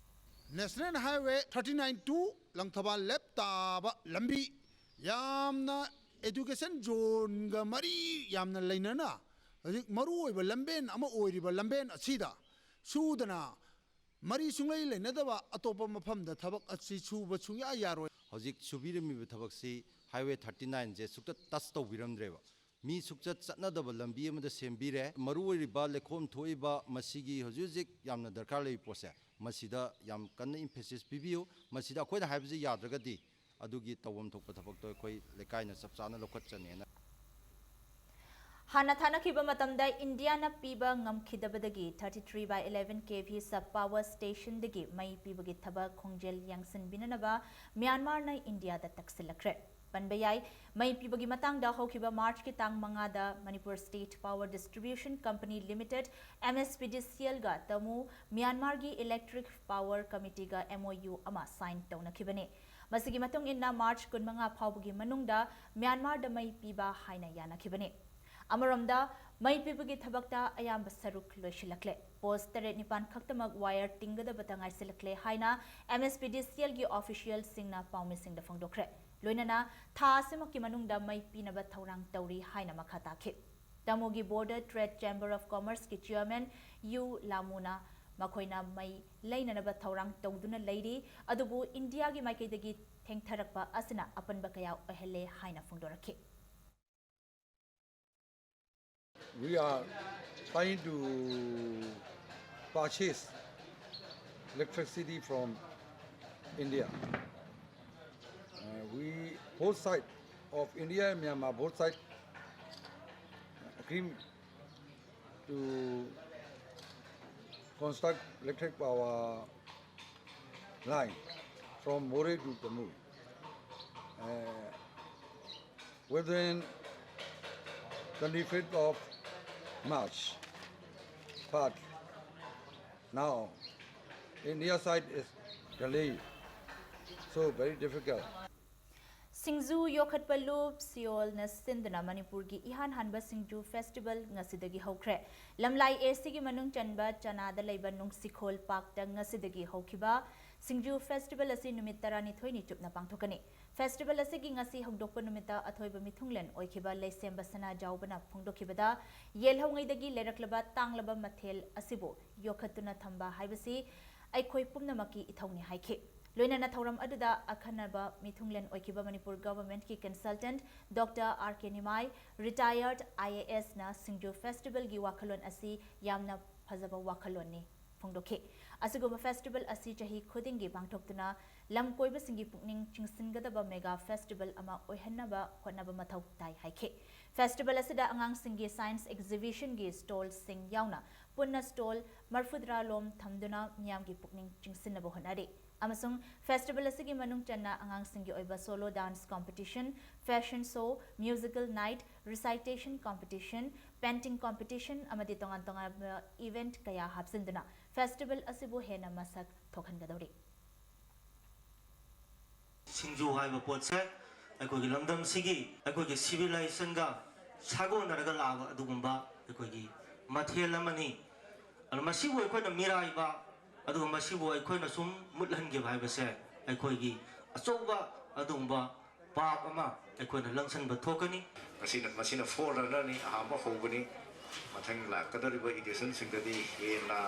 National Highway thirty nine to Langthabal ꯂꯦꯞ ꯇꯥꯕ ꯂꯝꯕꯤ ꯌꯥꯝꯅ education zoneꯒ ꯃꯔꯤ ꯌꯥꯝꯅ ꯂꯩꯅꯅ ꯍꯧꯖꯤꯛ ꯃꯔꯨ ꯑꯣꯏꯕ ꯂꯝꯕꯦꯟ ꯑꯃ ꯑꯣꯏꯔꯤꯕ ꯂꯝꯕꯦꯟ ꯑꯁꯤꯗ ꯁꯨꯗꯅ ꯃꯔꯤ ꯁꯨꯡꯂꯩ ꯂꯩꯅꯗꯕ ꯑꯇꯣꯞꯄ ꯃꯐꯝꯗ ꯊꯕꯛ ꯑꯁꯤ ꯁꯨꯕ ꯁꯨꯡꯌꯥ ꯌꯥꯔꯣꯏ꯫ ꯍꯧꯖꯤꯛ ꯁꯨꯕꯤꯔꯝꯃꯤꯕ ꯊꯕꯛꯁꯤ Highway thirty nineꯁꯦ ꯁꯨꯛꯇ touch ꯇꯧꯕꯤꯔꯝꯗ꯭ꯔꯦꯕ꯫ ꯃꯤ ꯁꯨꯛꯆꯠ ꯆꯠꯅꯗꯕ ꯂꯝꯕꯤ ꯑꯃꯗ ꯁꯦꯝꯕꯤꯔꯦ꯫ ꯃꯔꯨ ꯑꯣꯏꯔꯤꯕ ꯂꯩꯈꯣꯝ ꯊꯣꯛꯏꯕ ꯃꯁꯤꯒꯤ ꯍꯧꯖꯤꯛ ꯍꯧꯖꯤꯛ ꯌꯥꯝꯅ ꯗꯔꯀꯥꯔ ꯂꯩꯕ ꯄꯣꯠꯁꯦ, ꯃꯁꯤꯗ ꯌꯥꯝ ꯀꯟꯅ emphasis ꯄꯤꯕꯤꯌꯨ꯫ ꯃꯁꯤꯗ ꯑꯩꯈꯣꯏꯅ ꯍꯥꯏꯕꯁꯤ ꯌꯥꯗ꯭ꯔꯒꯗꯤ ꯑꯗꯨꯒꯤ ꯇꯧꯐꯝ ꯊꯣꯛꯄ ꯊꯕꯛꯇꯣ ꯑꯩꯈꯣꯏ ꯂꯩꯀꯥꯏꯅ ꯆꯞ ꯆꯥꯅ ꯂꯧꯈꯠꯆꯅꯦꯅ꯫ ꯍꯥꯟꯅ ꯊꯥꯅꯈꯤꯕ ꯃꯇꯝꯗ ꯏꯟꯗꯤꯌꯥꯅ ꯄꯤꯕ ꯉꯝꯈꯤꯗꯕꯗꯒꯤ thirty three by eleven K V sub power stationꯗꯒꯤ ꯃꯩ ꯄꯤꯕꯒꯤ ꯊꯕꯛ ꯈꯣꯡꯖꯦꯜ ꯌꯥꯡꯁꯤꯟꯕꯤꯅꯅꯕ ꯃ꯭ꯌꯥꯟꯃꯥꯔꯅ ꯏꯟꯗꯤꯌꯥꯗ ꯇꯛꯁꯤꯜꯂꯛꯈ꯭ꯔꯦ꯫ ꯄꯟꯕ ꯌꯥꯏ, ꯃꯩ ꯄꯤꯕꯒꯤ ꯃꯇꯥꯡꯗ ꯍꯧꯈꯤꯕ ꯃꯥꯔꯆꯀꯤ ꯇꯥꯡ ꯃꯉꯥꯗ Manipur State Power Distribution Company Limited, M S P D C L ꯒ ꯇꯃꯨ ꯃ꯭ꯌꯥꯟꯃꯥꯔꯒꯤ Electric Power Committeeꯒ M O U ꯑꯃ sign ꯇꯧꯅꯈꯤꯕꯅꯤ꯫ ꯃꯁꯤꯒꯤ ꯃꯇꯨꯡ ꯏꯟꯅ ꯃꯥꯔꯆ ꯀꯨꯟꯃꯉꯥ ꯐꯥꯎꯕꯒꯤ ꯃꯅꯨꯡꯗ ꯃ꯭ꯌꯥꯟꯃꯥꯔꯗ ꯃꯩ ꯄꯤꯕ ꯍꯥꯏꯅ ꯌꯥꯅꯈꯤꯕꯅꯤ꯫ ꯑꯃꯔꯣꯝꯗ, ꯃꯩ ꯄꯤꯕꯒꯤ ꯊꯕꯛꯇ ꯑꯌꯥꯝꯕ ꯁꯔꯨꯛ ꯂꯣꯏꯁꯤꯜꯂꯛꯂꯦ꯫ Post ꯇꯔꯦꯠ ꯅꯤꯄꯥꯟ ꯈꯛꯇꯃꯛ wire ꯇꯤꯡꯒꯗꯕꯇ ꯉꯥꯏꯁꯤꯜꯂꯛꯂꯦ ꯍꯥꯏꯅ M S P D C L ꯒꯤ officialꯁꯤꯡꯅ ꯄꯥꯎꯃꯤꯁꯤꯡꯗ ꯐꯣꯡꯗꯣꯛꯈ꯭ꯔꯦ꯫ ꯂꯣꯏꯅꯅ ꯊꯥ ꯑꯁꯤꯃꯛꯀꯤ ꯃꯅꯨꯡꯗ ꯃꯩ ꯄꯤꯅꯕ ꯊꯧꯔꯥꯡ ꯇꯧꯔꯤ ꯍꯥꯏꯅ ꯃꯈꯥ ꯇꯥꯈꯤ꯫ ꯇꯃꯨꯒꯤ Border Trade Chamber of Commerceꯀꯤ chairman ꯌꯨ ꯂꯥꯃꯨꯅ ꯃꯈꯣꯏꯅ ꯃꯩ ꯂꯩꯅꯅꯕ ꯊꯧꯔꯥꯡ ꯇꯧꯗꯨꯅ ꯂꯩꯔꯤ, ꯑꯗꯨꯕꯨ ꯏꯟꯗꯤꯌꯥꯒꯤ ꯃꯥꯏꯀꯩꯗꯒꯤ ꯊꯦꯡꯊꯔꯛꯄ ꯑꯁꯤꯅ ꯑꯄꯟꯕ ꯀꯌꯥ ꯑꯣꯏꯍꯜꯂꯦ ꯍꯥꯏꯅ ꯐꯣꯡꯗꯣꯔꯛꯈꯤ꯫ We are trying to purchase electricity from India. Uh, we, both side of India and Myanmar, both side agreed to construct electric power line from Moreh to Tamu. Uh, within twenty-fifth of March, but now India side is delayed, so very difficult. ꯁꯤꯡꯖꯨ ꯌꯣꯛꯈꯠꯄ ꯂꯨꯞ ꯁꯤꯑꯣꯜꯅ ꯁꯤꯟꯗꯨꯅ ꯃꯅꯤꯄꯨꯔꯒꯤ ꯏꯍꯥꯟ ꯍꯥꯟꯕ ꯁꯤꯡꯖꯨ festival ꯉꯁꯤꯗꯒꯤ ꯍꯧꯈ꯭ꯔꯦ꯫ ꯂꯝꯂꯥꯏ A Cꯒꯤ ꯃꯅꯨꯡ ꯆꯟꯕ ꯆꯅꯥꯗ ꯂꯩꯕ ꯅꯨꯡꯁꯤꯈꯣꯜ parkꯇ ꯉꯁꯤꯗꯒꯤ ꯍꯧꯈꯤꯕ ꯁꯤꯡꯖꯨ festival ꯑꯁꯤ ꯅꯨꯃꯤꯠ ꯇꯔꯥꯅꯤꯊꯣꯏꯅꯤ ꯆꯨꯞꯅ ꯄꯥꯡꯊꯣꯛꯀꯅꯤ꯫ Festival ꯑꯁꯤꯒꯤ ꯉꯁꯤ ꯍꯧꯗꯣꯛꯄ ꯅꯨꯃꯤꯠꯇ ꯑꯊꯣꯏꯕ ꯃꯤꯊꯨꯡꯂꯦꯟ ꯑꯣꯏꯈꯤꯕ ꯂꯩꯁꯦꯝꯕ ꯁꯅꯥꯖꯥꯎꯕꯅ ꯐꯣꯡꯗꯣꯛꯈꯤꯕꯗ, ꯌꯦꯜꯍꯧꯉꯩꯗꯒꯤ ꯂꯩꯔꯛꯂꯕ ꯇꯥꯡꯂꯕ ꯃꯊꯦꯜ ꯑꯁꯤꯕꯨ ꯌꯣꯛꯈꯠꯇꯨꯅ ꯊꯝꯕ ꯍꯥꯏꯕꯁꯤ ꯑꯩꯈꯣꯏ ꯄꯨꯝꯅꯃꯛꯀꯤ ꯏꯊꯧꯅꯤ ꯍꯥꯏꯈꯤ꯫ ꯂꯣꯏꯅꯅ ꯊꯧꯔꯝ ꯑꯗꯨꯗ ꯑꯈꯟꯅꯕ ꯃꯤꯊꯨꯡꯂꯦꯟ ꯑꯣꯏꯈꯤꯕ Manipur Governmentꯀꯤ consultant Doctor R K Nimai, retired I A Sꯅ ꯁꯤꯡꯖꯨ festivalꯒꯤ ꯋꯥꯈꯜꯂꯣꯟ ꯑꯁꯤ ꯌꯥꯝꯅ ꯐꯖꯕ ꯋꯥꯈꯜꯂꯣꯟꯅꯤ, ꯐꯣꯡꯗꯣꯛꯈꯤ꯫ ꯑꯁꯤꯒꯨꯝꯕ festival ꯑꯁꯤ ꯆꯍꯤ ꯈꯨꯗꯤꯡꯒꯤ ꯄꯥꯡꯊꯣꯛꯇꯨꯅ ꯂꯝ ꯀꯣꯏꯕꯁꯤꯡꯒꯤ ꯄꯨꯛꯅꯤꯡ ꯆꯤꯡꯁꯤꯟꯒꯗꯕ mega festival ꯑꯃ ꯑꯣꯏꯍꯟꯅꯕ ꯍꯣꯠꯅꯕ ꯃꯊꯧ ꯇꯥꯏ ꯍꯥꯏꯈꯤ꯫ Festival ꯑꯁꯤꯗ ꯑꯉꯥꯡꯁꯤꯡꯒꯤ science exhibitionꯒꯤ stallꯁꯤꯡ ꯌꯥꯎꯅ ꯄꯨꯟꯅ stall ꯃꯔꯐꯨꯇꯔꯥ ꯂꯣꯝ ꯊꯝꯗꯨꯅ ꯃꯤꯌꯥꯝꯒꯤ ꯄꯨꯛꯅꯤꯡ ꯆꯤꯡꯁꯤꯟꯅꯕ ꯍꯣꯠꯅꯔꯤ꯫ ꯑꯃꯁꯨꯡ festival ꯑꯁꯤꯒꯤ ꯃꯅꯨꯡ ꯆꯟꯅ ꯑꯉꯥꯡꯁꯤꯡꯒꯤ ꯑꯣꯏꯕ solo dance competition, fashion show, musical night, recitation competition, painting competition ꯑꯃꯗꯤ ꯇꯣꯉꯥꯟ ꯇꯣꯉꯥꯟꯕ event ꯀꯌꯥ ꯍꯥꯞꯆꯤꯟꯗꯨꯅ festival ꯑꯁꯤꯕꯨ ꯍꯦꯟꯅ ꯃꯁꯛ ꯊꯣꯛꯍꯟꯒꯗꯧꯔꯤ꯫ ꯁꯤꯡꯖꯨ ꯍꯥꯏꯕ ꯄꯣꯠꯁꯦ ꯑꯩꯈꯣꯏꯒꯤ ꯂꯝꯗꯝꯁꯤꯒꯤ ꯑꯩꯈꯣꯏꯒꯤ civilizationꯒ ꯁꯥꯒꯣꯟꯅꯔꯒ ꯂꯥꯛꯑꯕ ꯑꯗꯨꯒꯨꯝꯕ ꯑꯩꯈꯣꯏꯒꯤ ꯃꯊꯦꯜ ꯑꯃꯅꯤ꯫ ꯑꯗꯨ ꯃꯁꯤꯕꯨ ꯑꯩꯈꯣꯏꯅ ꯃꯤꯔꯥꯏꯕ, ꯑꯗꯨꯒ ꯃꯁꯤꯕꯨ ꯑꯩꯈꯣꯏꯅ ꯁꯨꯝ ꯃꯨꯠꯍꯟꯈꯤꯕ ꯍꯥꯏꯕꯁꯦ ꯑꯩꯈꯣꯏꯒꯤ ꯑꯆꯧꯕ ꯑꯗꯨꯒꯨꯝꯕ ꯄꯥꯞ ꯑꯃ ꯑꯩꯈꯣꯏꯅ ꯂꯪꯁꯟꯕ ꯊꯣꯛꯀꯅꯤ꯫ ꯃꯁꯤꯅ, ꯃꯁꯤꯅ forerunnerꯅꯤ, ꯑꯍꯥꯟꯕ ꯍꯧꯕꯅꯤ꯫ ꯃꯊꯪ ꯂꯥꯛꯀꯗꯧꯔꯤꯕ editionꯁꯤꯡꯗꯗꯤ ꯍꯦꯟꯅ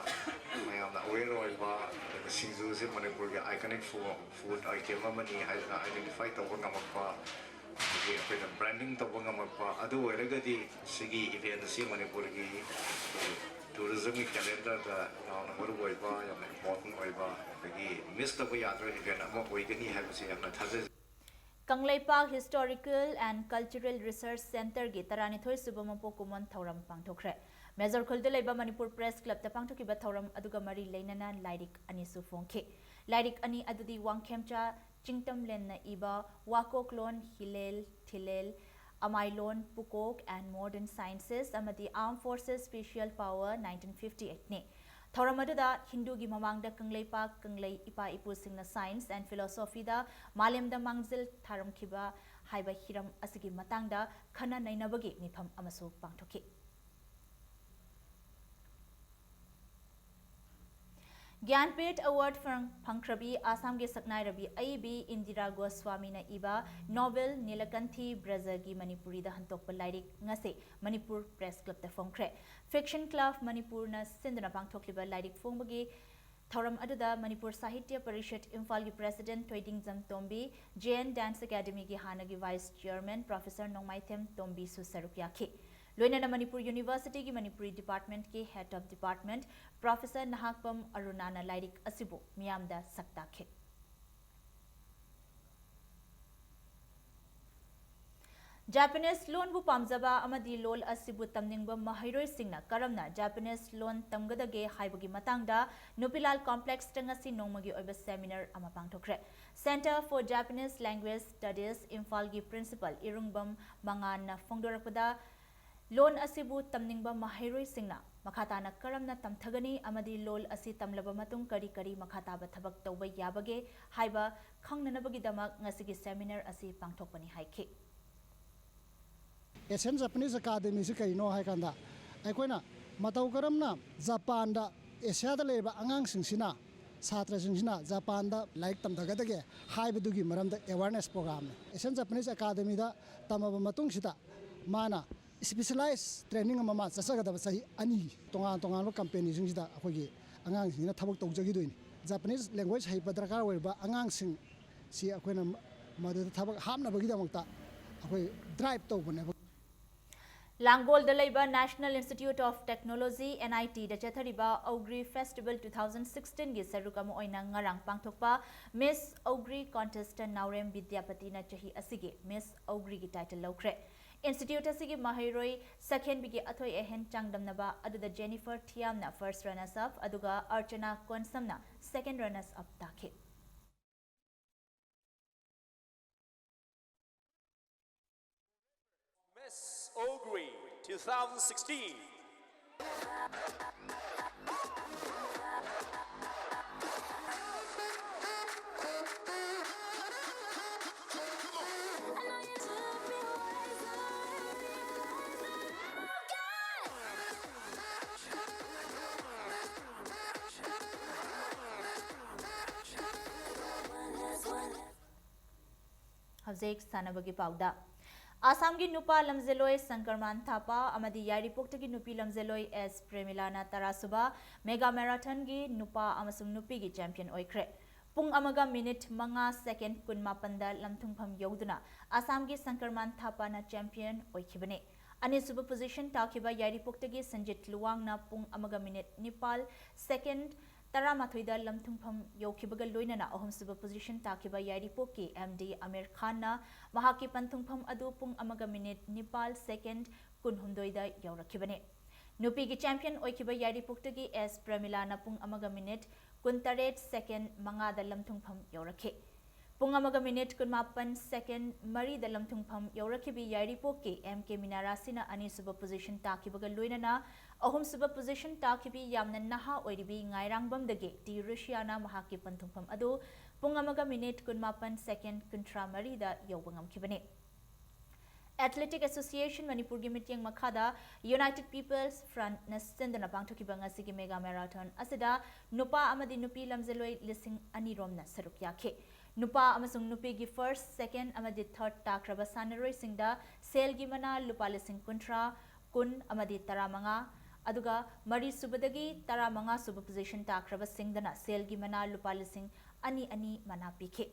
ꯃꯌꯥꯝꯅ aware ꯑꯣꯏꯕ, ꯑꯗꯨꯒ ꯁꯤꯡꯖꯨꯁꯦ ꯃꯅꯤꯄꯨꯔꯒꯤ iconic food, food item ꯑꯃꯅꯤ ꯍꯥꯏꯗꯅ identify ꯇꯧꯕ ꯉꯝꯃꯛꯄ, ꯑꯗꯒꯤ ꯑꯩꯈꯣꯏꯅ branding ꯇꯧꯕ ꯉꯝꯃꯛꯄ, ꯑꯗꯨ ꯑꯣꯏꯔꯒꯗꯤ ꯁꯤꯒꯤ event ꯑꯁꯤ ꯃꯅꯤꯄꯨꯔꯒꯤ tourismꯒꯤ calendarꯗ ꯌꯥꯝꯅ ꯃꯔꯨ ꯑꯣꯏꯕ, ꯌꯥꯝꯅ important ꯑꯣꯏꯕ, ꯑꯗꯒꯤ miss ꯇꯧꯕ ꯌꯥꯗ꯭ꯔꯕ event ꯑꯃ ꯑꯣꯏꯒꯅꯤ ꯍꯥꯏꯕꯁꯤ ꯌꯥꯝꯅ ꯊꯥꯖꯖꯩ꯫ Kangleipak Historical and Cultural Research Centreꯒꯤ ꯇꯔꯥꯅꯤꯊꯣꯏ ꯁꯨꯕ ꯃꯄꯣꯛ ꯀꯨꯝꯑꯣꯟ ꯊꯧꯔꯝ ꯄꯥꯡꯊꯣꯛꯈ꯭ꯔꯦ꯫ ꯃꯦꯖꯔ ꯈꯨꯜꯗ ꯂꯩꯕ ꯃꯅꯤꯄꯨꯔ Press Clubꯇ ꯄꯥꯡꯊꯣꯛꯈꯤꯕ ꯊꯧꯔꯝ ꯑꯗꯨꯒ ꯃꯔꯤ ꯂꯩꯅꯅ ꯂꯥꯏꯔꯤꯛ ꯑꯅꯤꯁꯨ ꯐꯣꯡꯈꯤ꯫ ꯂꯥꯏꯔꯤꯛ ꯑꯅꯤ ꯑꯗꯨꯗꯤ ꯋꯥꯡꯈꯦꯝꯆꯥ ꯆꯤꯡꯇꯝꯂꯦꯟꯅ ꯏꯕ ꯋꯥꯀꯣꯛꯂꯣꯟ ꯍꯤꯂꯦꯜ ꯊꯤꯂꯦꯜ, ꯑꯃꯥꯏꯂꯣꯟ ꯄꯨꯀꯣꯛ and Modern Sciences ꯑꯃꯗꯤ Armed Forces Special Power nineteen fifty-eightꯅꯤ꯫ ꯊꯧꯔꯝ ꯑꯗꯨꯗ ꯍꯤꯟꯗꯨꯒꯤ ꯃꯃꯥꯡꯗ ꯀꯪꯂꯩꯄꯥꯛ ꯀꯪꯂꯩ ꯏꯄꯥ ꯏꯄꯨꯁꯤꯡꯅ science and philosophyꯗ ꯃꯥꯂꯦꯝꯗ ꯃꯥꯡꯖꯤꯜ ꯊꯥꯔꯝꯈꯤꯕ ꯍꯥꯏꯕ ꯍꯤꯔꯝ ꯑꯁꯤꯒꯤ ꯃꯇꯥꯡꯗ ꯈꯟꯅ ꯅꯩꯅꯕꯒꯤ ꯃꯤꯐꯝ ꯑꯃꯁꯨ ꯄꯥꯡꯊꯣꯛꯈꯤ꯫ ꯒ꯭ꯌꯥꯟꯄꯤꯊ Award ꯐꯪ-, ꯐꯪꯈ꯭ꯔꯕꯤ ꯑꯥꯁꯥꯝꯒꯤ ꯁꯛꯅꯥꯏꯔꯕꯤ ꯑꯏꯕꯤ ꯏꯟꯗꯤꯔꯥ ꯒꯣꯁ꯭ꯋꯥꯃꯤꯅ ꯏꯕ novel ꯅꯤꯂꯀꯟꯊꯤ ꯕ꯭ꯔꯖꯒꯤ ꯃꯅꯤꯄꯨꯔꯤꯗ ꯍꯟꯇꯣꯛꯄ ꯂꯥꯏꯔꯤꯛ ꯉꯁꯤ ꯃꯅꯤꯄꯨꯔ Press Clubꯇ ꯐꯣꯡꯈ꯭ꯔꯦ꯫ Fiction Club ꯃꯅꯤꯄꯨꯔꯅ ꯁꯤꯟꯗꯨꯅ ꯄꯥꯡꯊꯣꯛꯂꯤꯕ ꯂꯥꯏꯔꯤꯛ ꯐꯣꯡꯕꯒꯤ ꯊꯧꯔꯝ ꯑꯗꯨꯗ ꯃꯅꯤꯄꯨꯔ ꯁꯥꯍꯤꯇ꯭ꯌ ꯄꯔꯤꯁꯠ ꯏꯝꯐꯥꯜꯒꯤ President ꯊꯣꯏꯗꯤꯡꯖꯝ ꯇꯣꯝꯕꯤ, Jain Dance Academyꯒꯤ ꯍꯥꯟꯅꯒꯤ Vice Chairman Professor ꯅꯣꯡꯃꯥꯏꯊꯦꯝ ꯇꯣꯝꯕꯤꯁꯨ ꯁꯔꯨꯛ ꯌꯥꯈꯤ꯫ ꯂꯣꯏꯅꯅ ꯃꯅꯤꯄꯨꯔ ꯌꯨꯅꯤꯚꯔꯁꯤꯇꯤꯒꯤ ꯃꯅꯤꯄꯨꯔꯤ ꯗꯤꯄꯥꯔꯠꯃꯦꯟꯠꯀꯤ head of department professor Nahakpam ꯑꯔꯨꯅꯥꯅ ꯂꯥꯏꯔꯤꯛ ꯑꯁꯤꯕꯨ ꯃꯤꯌꯥꯝꯗ ꯁꯛ ꯇꯥꯛꯈꯤ꯫ ꯖꯥꯄꯥꯅꯤꯁ ꯂꯣꯟꯕꯨ ꯄꯥꯝꯖꯕ ꯑꯃꯗꯤ ꯂꯣꯜ ꯑꯁꯤꯕꯨ ꯇꯝꯅꯤꯡꯕ ꯃꯍꯩꯔꯣꯏꯁꯤꯡꯅ ꯀꯔꯝꯅ ꯖꯥꯄꯥꯅꯤꯁ ꯂꯣꯟ ꯇꯝꯒꯗꯒꯦ ꯍꯥꯏꯕꯒꯤ ꯃꯇꯥꯡꯗ ꯅꯨꯄꯤꯂꯥꯜ ꯀꯣꯝꯄ꯭ꯂꯦꯛꯁꯇ ꯉꯁꯤ ꯅꯣꯡꯃꯒꯤ ꯑꯣꯏꯕ ꯁꯦꯃꯤꯅꯥꯔ ꯑꯃ ꯄꯥꯡꯊꯣꯛꯈ꯭ꯔꯦ꯫ Centre for Japanese Language Studies ꯏꯝꯐꯥꯜꯒꯤ ꯄ꯭ꯔꯤꯟꯁꯤꯄꯥꯜ ꯏꯔꯨꯡꯕꯝ ꯃꯉꯥꯟꯅ ꯐꯣꯡꯗꯣꯔꯛꯄꯗ, ꯂꯣꯟ ꯑꯁꯤꯕꯨ ꯇꯝꯅꯤꯡꯕ ꯃꯍꯩꯔꯣꯏꯁꯤꯡꯅ ꯃꯈꯥ ꯇꯥꯅ ꯀꯔꯝꯅ ꯇꯝꯊꯒꯅꯤ ꯑꯃꯗꯤ ꯂꯣꯜ ꯑꯁꯤ ꯇꯝꯂꯕ ꯃꯇꯨꯡ ꯀꯔꯤ ꯀꯔꯤ ꯃꯈꯥ ꯇꯥꯕ ꯊꯕꯛ ꯇꯧꯕ ꯌꯥꯕꯒꯦ ꯍꯥꯏꯕ ꯈꯪꯅꯅꯕꯒꯤꯗꯃꯛ ꯉꯁꯤꯒꯤ ꯁꯦꯃꯤꯅꯥꯔ ꯑꯁꯤ ꯄꯥꯡꯊꯣꯛꯄꯅꯤ ꯍꯥꯏꯈꯤ꯫ ꯑꯦꯁꯤꯌꯥꯟ ꯖꯄꯥꯅꯤꯁ ꯑꯦꯀꯥꯗꯃꯤꯁꯤ ꯀꯔꯤꯅꯣ ꯍꯥꯏ ꯀꯥꯟꯗ, ꯑꯩꯈꯣꯏꯅ ꯃꯇꯧ ꯀꯔꯝꯅ ꯖꯄꯥꯟꯗ, ꯑꯦꯁꯤꯌꯥꯗ ꯂꯩꯔꯤꯕ ꯑꯉꯥꯡꯁꯤꯡꯁꯤꯅ, ꯁꯥꯇ꯭ꯔꯁꯤꯡꯁꯤꯅ ꯖꯄꯥꯟꯗ ꯂꯥꯏꯔꯤꯛ ꯇꯝꯊꯒꯗꯒꯦ ꯍꯥꯏꯕꯗꯨꯒꯤ ꯃꯔꯝꯗ ꯑꯦꯋꯥꯔꯅꯦꯁ ꯄ꯭ꯔꯣꯒ꯭ꯔꯥꯝꯅꯤ꯫ ꯑꯦꯁꯤꯌꯥꯟ ꯖꯄꯥꯅꯤꯁ ꯑꯦꯀꯥꯗꯃꯤꯗ ꯇꯝꯃꯕ ꯃꯇꯨꯡꯁꯤꯗ ꯃꯥꯅ ꯏꯁꯄꯤꯁꯦꯂꯥꯏꯁ ꯇ꯭ꯔꯦꯅꯤꯡ ꯑꯃ ꯃꯥ ꯆꯠꯆꯒꯗꯕ ꯆꯍꯤ ꯑꯅꯤ꯫ ꯇꯣꯉꯥꯟ ꯇꯣꯉꯥꯟꯕ ꯀꯝꯄꯦꯅꯤꯁꯤꯡꯁꯤꯗ ꯑꯩꯈꯣꯏꯒꯤ ꯑꯉꯥꯡꯁꯤꯡꯁꯤꯅ ꯊꯕꯛ ꯇꯧꯖꯈꯤꯗꯣꯏꯅꯤ꯫ ꯖꯄꯥꯅꯤꯁ ꯂꯦꯡꯒ꯭ꯋꯦꯖ ꯍꯩꯕ ꯗꯔꯀꯥꯔ ꯑꯣꯏꯔꯤꯕ ꯑꯉꯥꯡꯁꯤꯡ ꯁꯤ ꯑꯩꯈꯣꯏꯅ ꯃꯗꯨꯗ ꯊꯕꯛ ꯍꯥꯞꯅꯕꯒꯤꯗꯃꯛꯇ ꯑꯩꯈꯣꯏ ꯗ꯭ꯔꯥꯏꯚ ꯇꯧꯕꯅꯦꯕ꯫ ꯂꯥꯡꯒꯣꯜꯗ ꯂꯩꯕ National Institute of Technology, NIT ꯗ ꯆꯠꯊꯔꯤꯕ ꯑꯧꯒ꯭ꯔꯤ Festival two thousand sixteen ꯒꯤ ꯁꯔꯨꯛ ꯑꯃ ꯑꯣꯏꯅ ꯉꯔꯥꯡ ꯄꯥꯡꯊꯣꯛꯄ Miss ꯑꯧꯒ꯭ꯔꯤ Contest ꯇ ꯅꯥꯎꯔꯦꯝ ꯕꯤꯗ꯭ꯌꯥꯄꯇꯤꯅ ꯆꯍꯤ ꯑꯁꯤꯒꯤ Miss ꯑꯧꯒ꯭ꯔꯤꯒꯤ ꯇꯥꯏꯇꯜ ꯂꯧꯈ꯭ꯔꯦ꯫ ꯏꯟꯁꯇꯤꯇ꯭ꯌꯨꯠ ꯑꯁꯤꯒꯤ ꯃꯍꯩꯔꯣꯏ ꯁꯛꯍꯦꯟꯕꯤꯒꯤ ꯑꯊꯣꯏ ꯑꯍꯦꯟ ꯆꯥꯡꯗꯝꯅꯕ ꯑꯗꯨꯗ ꯖꯦꯅꯤꯐꯔ ꯊꯤꯌꯥꯝꯅ first runners up ꯑꯗꯨꯒ ꯑꯔꯆꯅꯥ ꯀꯣꯟꯁꯝꯅ second runners up ꯇꯥꯈꯤ꯫ Miss Ogri two thousand sixteen. ꯍꯧꯖꯤꯛ ꯁꯥꯟꯅꯕꯒꯤ ꯄꯥꯎꯗ꯫ ꯑꯁꯥꯝꯒꯤ ꯅꯨꯄꯥ ꯂꯝꯖꯦꯜꯂꯣꯏ ꯁꯪꯀꯔꯃꯥꯟ ꯊꯥꯄꯥ ꯑꯃꯗꯤ ꯌꯥꯏꯔꯤꯄꯣꯛꯇꯒꯤ ꯅꯨꯄꯤ ꯂꯝꯖꯦꯜꯂꯣꯏ ꯑꯦꯁ ꯄ꯭ꯔꯦꯃꯤꯂꯥꯅ ꯇꯔꯥꯁꯨꯕ ꯃꯦꯒꯥ ꯃꯦꯔꯥꯊꯟꯒꯤ ꯅꯨꯄꯥ ꯑꯃꯁꯨꯡ ꯅꯨꯄꯤꯒꯤ ꯆꯦꯝꯄꯤꯌꯟ ꯑꯣꯏꯈ꯭ꯔꯦ꯫ ꯄꯨꯡ ꯑꯃꯒ ꯃꯤꯅꯤꯠ ꯃꯉꯥ ꯁꯦꯀꯦꯟ ꯀꯨꯟꯃꯥꯄꯟꯗ ꯂꯝꯊꯨꯡꯐꯝ ꯌꯧꯗꯨꯅ ꯑꯁꯥꯝꯒꯤ ꯁꯪꯀꯔꯃꯥꯟ ꯊꯥꯄꯥꯅ ꯆꯦꯝꯄꯤꯌꯟ ꯑꯣꯏꯈꯤꯕꯅꯤ꯫ ꯑꯅꯤꯁꯨꯕ position ꯇꯥꯈꯤꯕ ꯌꯥꯏꯔꯤꯄꯣꯛꯇꯒꯤ ꯁꯟꯖꯤꯠ ꯂꯨꯋꯥꯡꯅ ꯄꯨꯡ ꯑꯃꯒ minute ꯅꯤꯄꯥꯜ second ꯇꯔꯥꯃꯥꯊꯣꯏꯗ ꯂꯝꯊꯨꯡꯐꯝ ꯌꯧꯈꯤꯕꯒ ꯂꯣꯏꯅꯅ ꯑꯍꯨꯝꯁꯨꯕ position ꯇꯥꯈꯤꯕ ꯌꯥꯏꯔꯤꯄꯣꯛꯀꯤ M D ꯑꯃꯤꯔ ꯈꯥꯟꯅ ꯃꯍꯥꯛꯀꯤ ꯄꯟꯊꯨꯡꯐꯝ ꯑꯗꯨ ꯄꯨꯡ ꯑꯃꯒ minute ꯅꯤꯄꯥꯜ second ꯀꯨꯟꯍꯨꯝꯗꯣꯏꯗ ꯌꯧꯔꯛꯈꯤꯕꯅꯤ꯫ ꯅꯨꯄꯤꯒꯤ champion ꯑꯣꯏꯈꯤꯕ ꯌꯥꯏꯔꯤꯄꯣꯛꯇꯒꯤ S ꯄ꯭ꯔꯃꯤꯂꯥꯅ ꯄꯨꯡ ꯑꯃꯒ minute ꯀꯨꯟꯇꯔꯦꯠ second ꯃꯉꯥꯗ ꯂꯝꯊꯨꯡꯐꯝ ꯌꯧꯔꯛꯈꯤ꯫ ꯄꯨꯡ ꯑꯃꯒ minute ꯀꯨꯟꯃꯥꯄꯟ second ꯃꯔꯤꯗ ꯂꯝꯊꯨꯡꯐꯝ ꯌꯧꯔꯛꯈꯤꯕꯤ ꯌꯥꯏꯔꯤꯄꯣꯛꯀꯤ M K ꯃꯤꯅꯥꯔꯥꯁꯤꯅ ꯑꯅꯤꯁꯨꯕ position ꯇꯥꯈꯤꯕꯒ ꯂꯣꯏꯅꯅ ꯑꯍꯨꯝꯁꯨꯕ position ꯇꯥꯈꯤꯕꯤ ꯌꯥꯝꯅ ꯅꯍꯥ ꯑꯣꯏꯔꯤꯕꯤ ꯉꯥꯏꯔꯥꯡꯕꯝꯗꯒꯤ ꯇꯤ ꯔꯨꯁꯤꯌꯥꯅ ꯃꯍꯥꯛꯀꯤ ꯄꯟꯊꯨꯡꯐꯝ ꯑꯗꯨ ꯄꯨꯡ ꯑꯃꯒ minute ꯀꯨꯟꯃꯥꯄꯟ second ꯀꯨꯟꯊ꯭ꯔꯥ ꯃꯔꯤꯗ ꯌꯧꯕ ꯉꯝꯈꯤꯕꯅꯤ꯫ Athletic Association ꯃꯅꯤꯄꯨꯔꯒꯤ ꯃꯤꯠꯌꯦꯡ ꯃꯈꯥꯗ United People's Frontꯅ ꯁꯤꯟꯗꯨꯅ ꯄꯥꯡꯊꯣꯛꯈꯤꯕ ꯉꯁꯤꯒꯤ mega marathon ꯑꯁꯤꯗ ꯅꯨꯄꯥ ꯑꯃꯗꯤ ꯅꯨꯄꯤ ꯂꯝꯖꯦꯜꯂꯣꯏ ꯂꯤꯁꯤꯡ ꯑꯅꯤ ꯔꯣꯝꯅ ꯁꯔꯨꯛ ꯌꯥꯈꯤ꯫ ꯅꯨꯄꯥ ꯑꯃꯁꯨꯡ ꯅꯨꯄꯤꯒꯤ first, second ꯑꯃꯗꯤ third ꯇꯥꯈ꯭ꯔꯕ ꯁꯥꯟꯅꯔꯣꯏꯁꯤꯡꯗ ꯁꯦꯜꯒꯤ ꯃꯅꯥ ꯂꯨꯄꯥ ꯂꯤꯁꯤꯡ ꯀꯨꯟꯊ꯭ꯔꯥ, ꯀꯨꯟ ꯑꯃꯗꯤ ꯇꯔꯥꯃꯉꯥ, ꯑꯗꯨꯒ ꯃꯔꯤꯁꯨꯕꯗꯒꯤ ꯇꯔꯥꯃꯉꯥ ꯁꯨꯕ position ꯇꯥꯈ꯭ꯔꯕꯁꯤꯡꯗꯅ ꯁꯦꯜꯒꯤ ꯃꯅꯥ ꯂꯨꯄꯥ ꯂꯤꯁꯤꯡ ꯑꯅꯤ ꯑꯅꯤ ꯃꯅꯥ ꯄꯤꯈꯤ꯫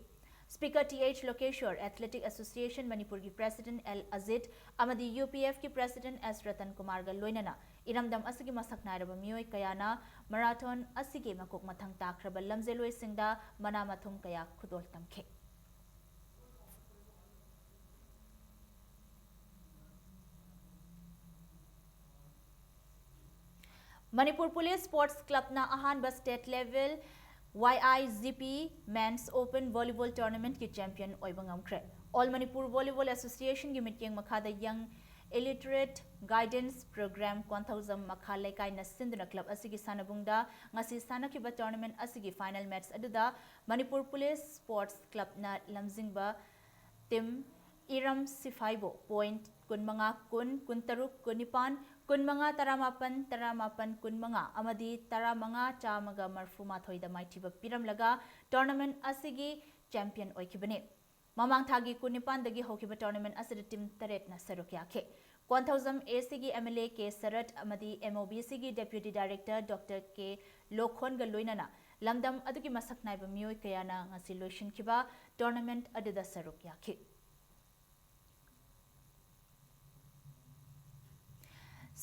Speaker T H ꯂꯣꯀꯦꯁ꯭ꯋꯔ, Athletic Association ꯃꯅꯤꯄꯨꯔꯒꯤ President L ꯑꯖꯤꯠ ꯑꯃꯗꯤ UPFꯀꯤ President S ꯔꯇꯟ ꯀꯨꯃꯥꯔꯒ ꯂꯣꯏꯅꯅ ꯏꯔꯝꯗꯝ ꯑꯁꯤꯒꯤ ꯃꯁꯛ ꯅꯥꯏꯔꯕ ꯃꯤꯑꯣꯏ ꯀꯌꯥꯅ marathon ꯑꯁꯤꯒꯤ ꯃꯀꯣꯛ ꯃꯊꯪ ꯇꯥꯈ꯭ꯔꯕ ꯂꯝꯖꯦꯜꯂꯣꯏꯁꯤꯡꯗ ꯃꯅꯥ ꯃꯊꯨꯝ ꯀꯌꯥ ꯈꯨꯗꯣꯜ ꯇꯝꯈꯤ꯫ ꯃꯅꯤꯄꯨꯔ ꯄꯨꯂꯤꯁ Sports Clubꯅ ꯑꯍꯥꯟꯕ state level Y I G P Men's Open Volleyball Tournamentꯀꯤ champion ꯑꯣꯏꯕ ꯉꯝꯈ꯭ꯔꯦ꯫ All Manipur Volleyball Associationꯒꯤ ꯃꯤꯠꯌꯦꯡ ꯃꯈꯥꯗ Young Illiterate Guidance Program ꯀ꯭ꯋꯥꯟꯊꯧꯖꯝ ꯃꯈꯥ ꯂꯩꯀꯥꯏꯅ ꯁꯤꯟꯗꯨꯅ club ꯑꯁꯤꯒꯤ ꯁꯥꯟꯅꯕꯨꯡꯗ ꯉꯁꯤ ꯁꯥꯟꯅꯈꯤꯕ tournament ꯑꯁꯤꯒꯤ final match ꯑꯗꯨꯗ ꯃꯅꯤꯄꯨꯔ ꯄꯨꯂꯤꯁ Sports Clubꯅ ꯂꯝꯖꯤꯡꯕ team ꯏꯔꯝ ꯁꯤꯐꯥꯏꯕꯨ point ꯀꯨꯟꯃꯉꯥ ꯀꯨꯟ, ꯀꯨꯟꯇꯔꯨꯛ ꯀꯨꯟꯅꯤꯄꯥꯟ, ꯀꯨꯟꯃꯉꯥ ꯇꯔꯥꯃꯥꯄꯟ, ꯇꯔꯥꯃꯥꯄꯟ ꯀꯨꯟꯃꯉꯥ ꯑꯃꯗꯤ ꯇꯔꯥꯃꯉꯥ ꯆꯥꯝꯃꯒ ꯃꯔꯐꯨ ꯃꯥꯊꯣꯏꯗ ꯃꯥꯏꯊꯤꯕ ꯄꯤꯔꯝꯂꯒ tournament ꯑꯁꯤꯒꯤ champion ꯑꯣꯏꯈꯤꯕꯅꯤ꯫ ꯃꯃꯥꯡ ꯊꯥꯒꯤ ꯀꯨꯟꯅꯤꯄꯥꯟꯗꯒꯤ ꯍꯧꯈꯤꯕ tournament ꯑꯁꯤꯗ team ꯇꯔꯦꯠꯅ ꯁꯔꯨꯛ ꯌꯥꯈꯤ꯫ ꯀ꯭ꯋꯥꯟꯊꯧꯖꯝ ACꯒꯤ MLA K ꯁꯔꯠ ꯑꯃꯗꯤ MOBCꯒꯤ Deputy Director Doctor K ꯂꯣꯈꯣꯟꯒ ꯂꯣꯏꯅꯅ ꯂꯝꯗꯝ ꯑꯗꯨꯒꯤ ꯃꯁꯛ ꯅꯥꯏꯕ ꯃꯤꯑꯣꯏ ꯀꯌꯥꯅ ꯉꯁꯤ ꯂꯣꯏꯁꯤꯟꯈꯤꯕ tournament ꯑꯗꯨꯗ ꯁꯔꯨꯛ ꯌꯥꯈꯤ꯫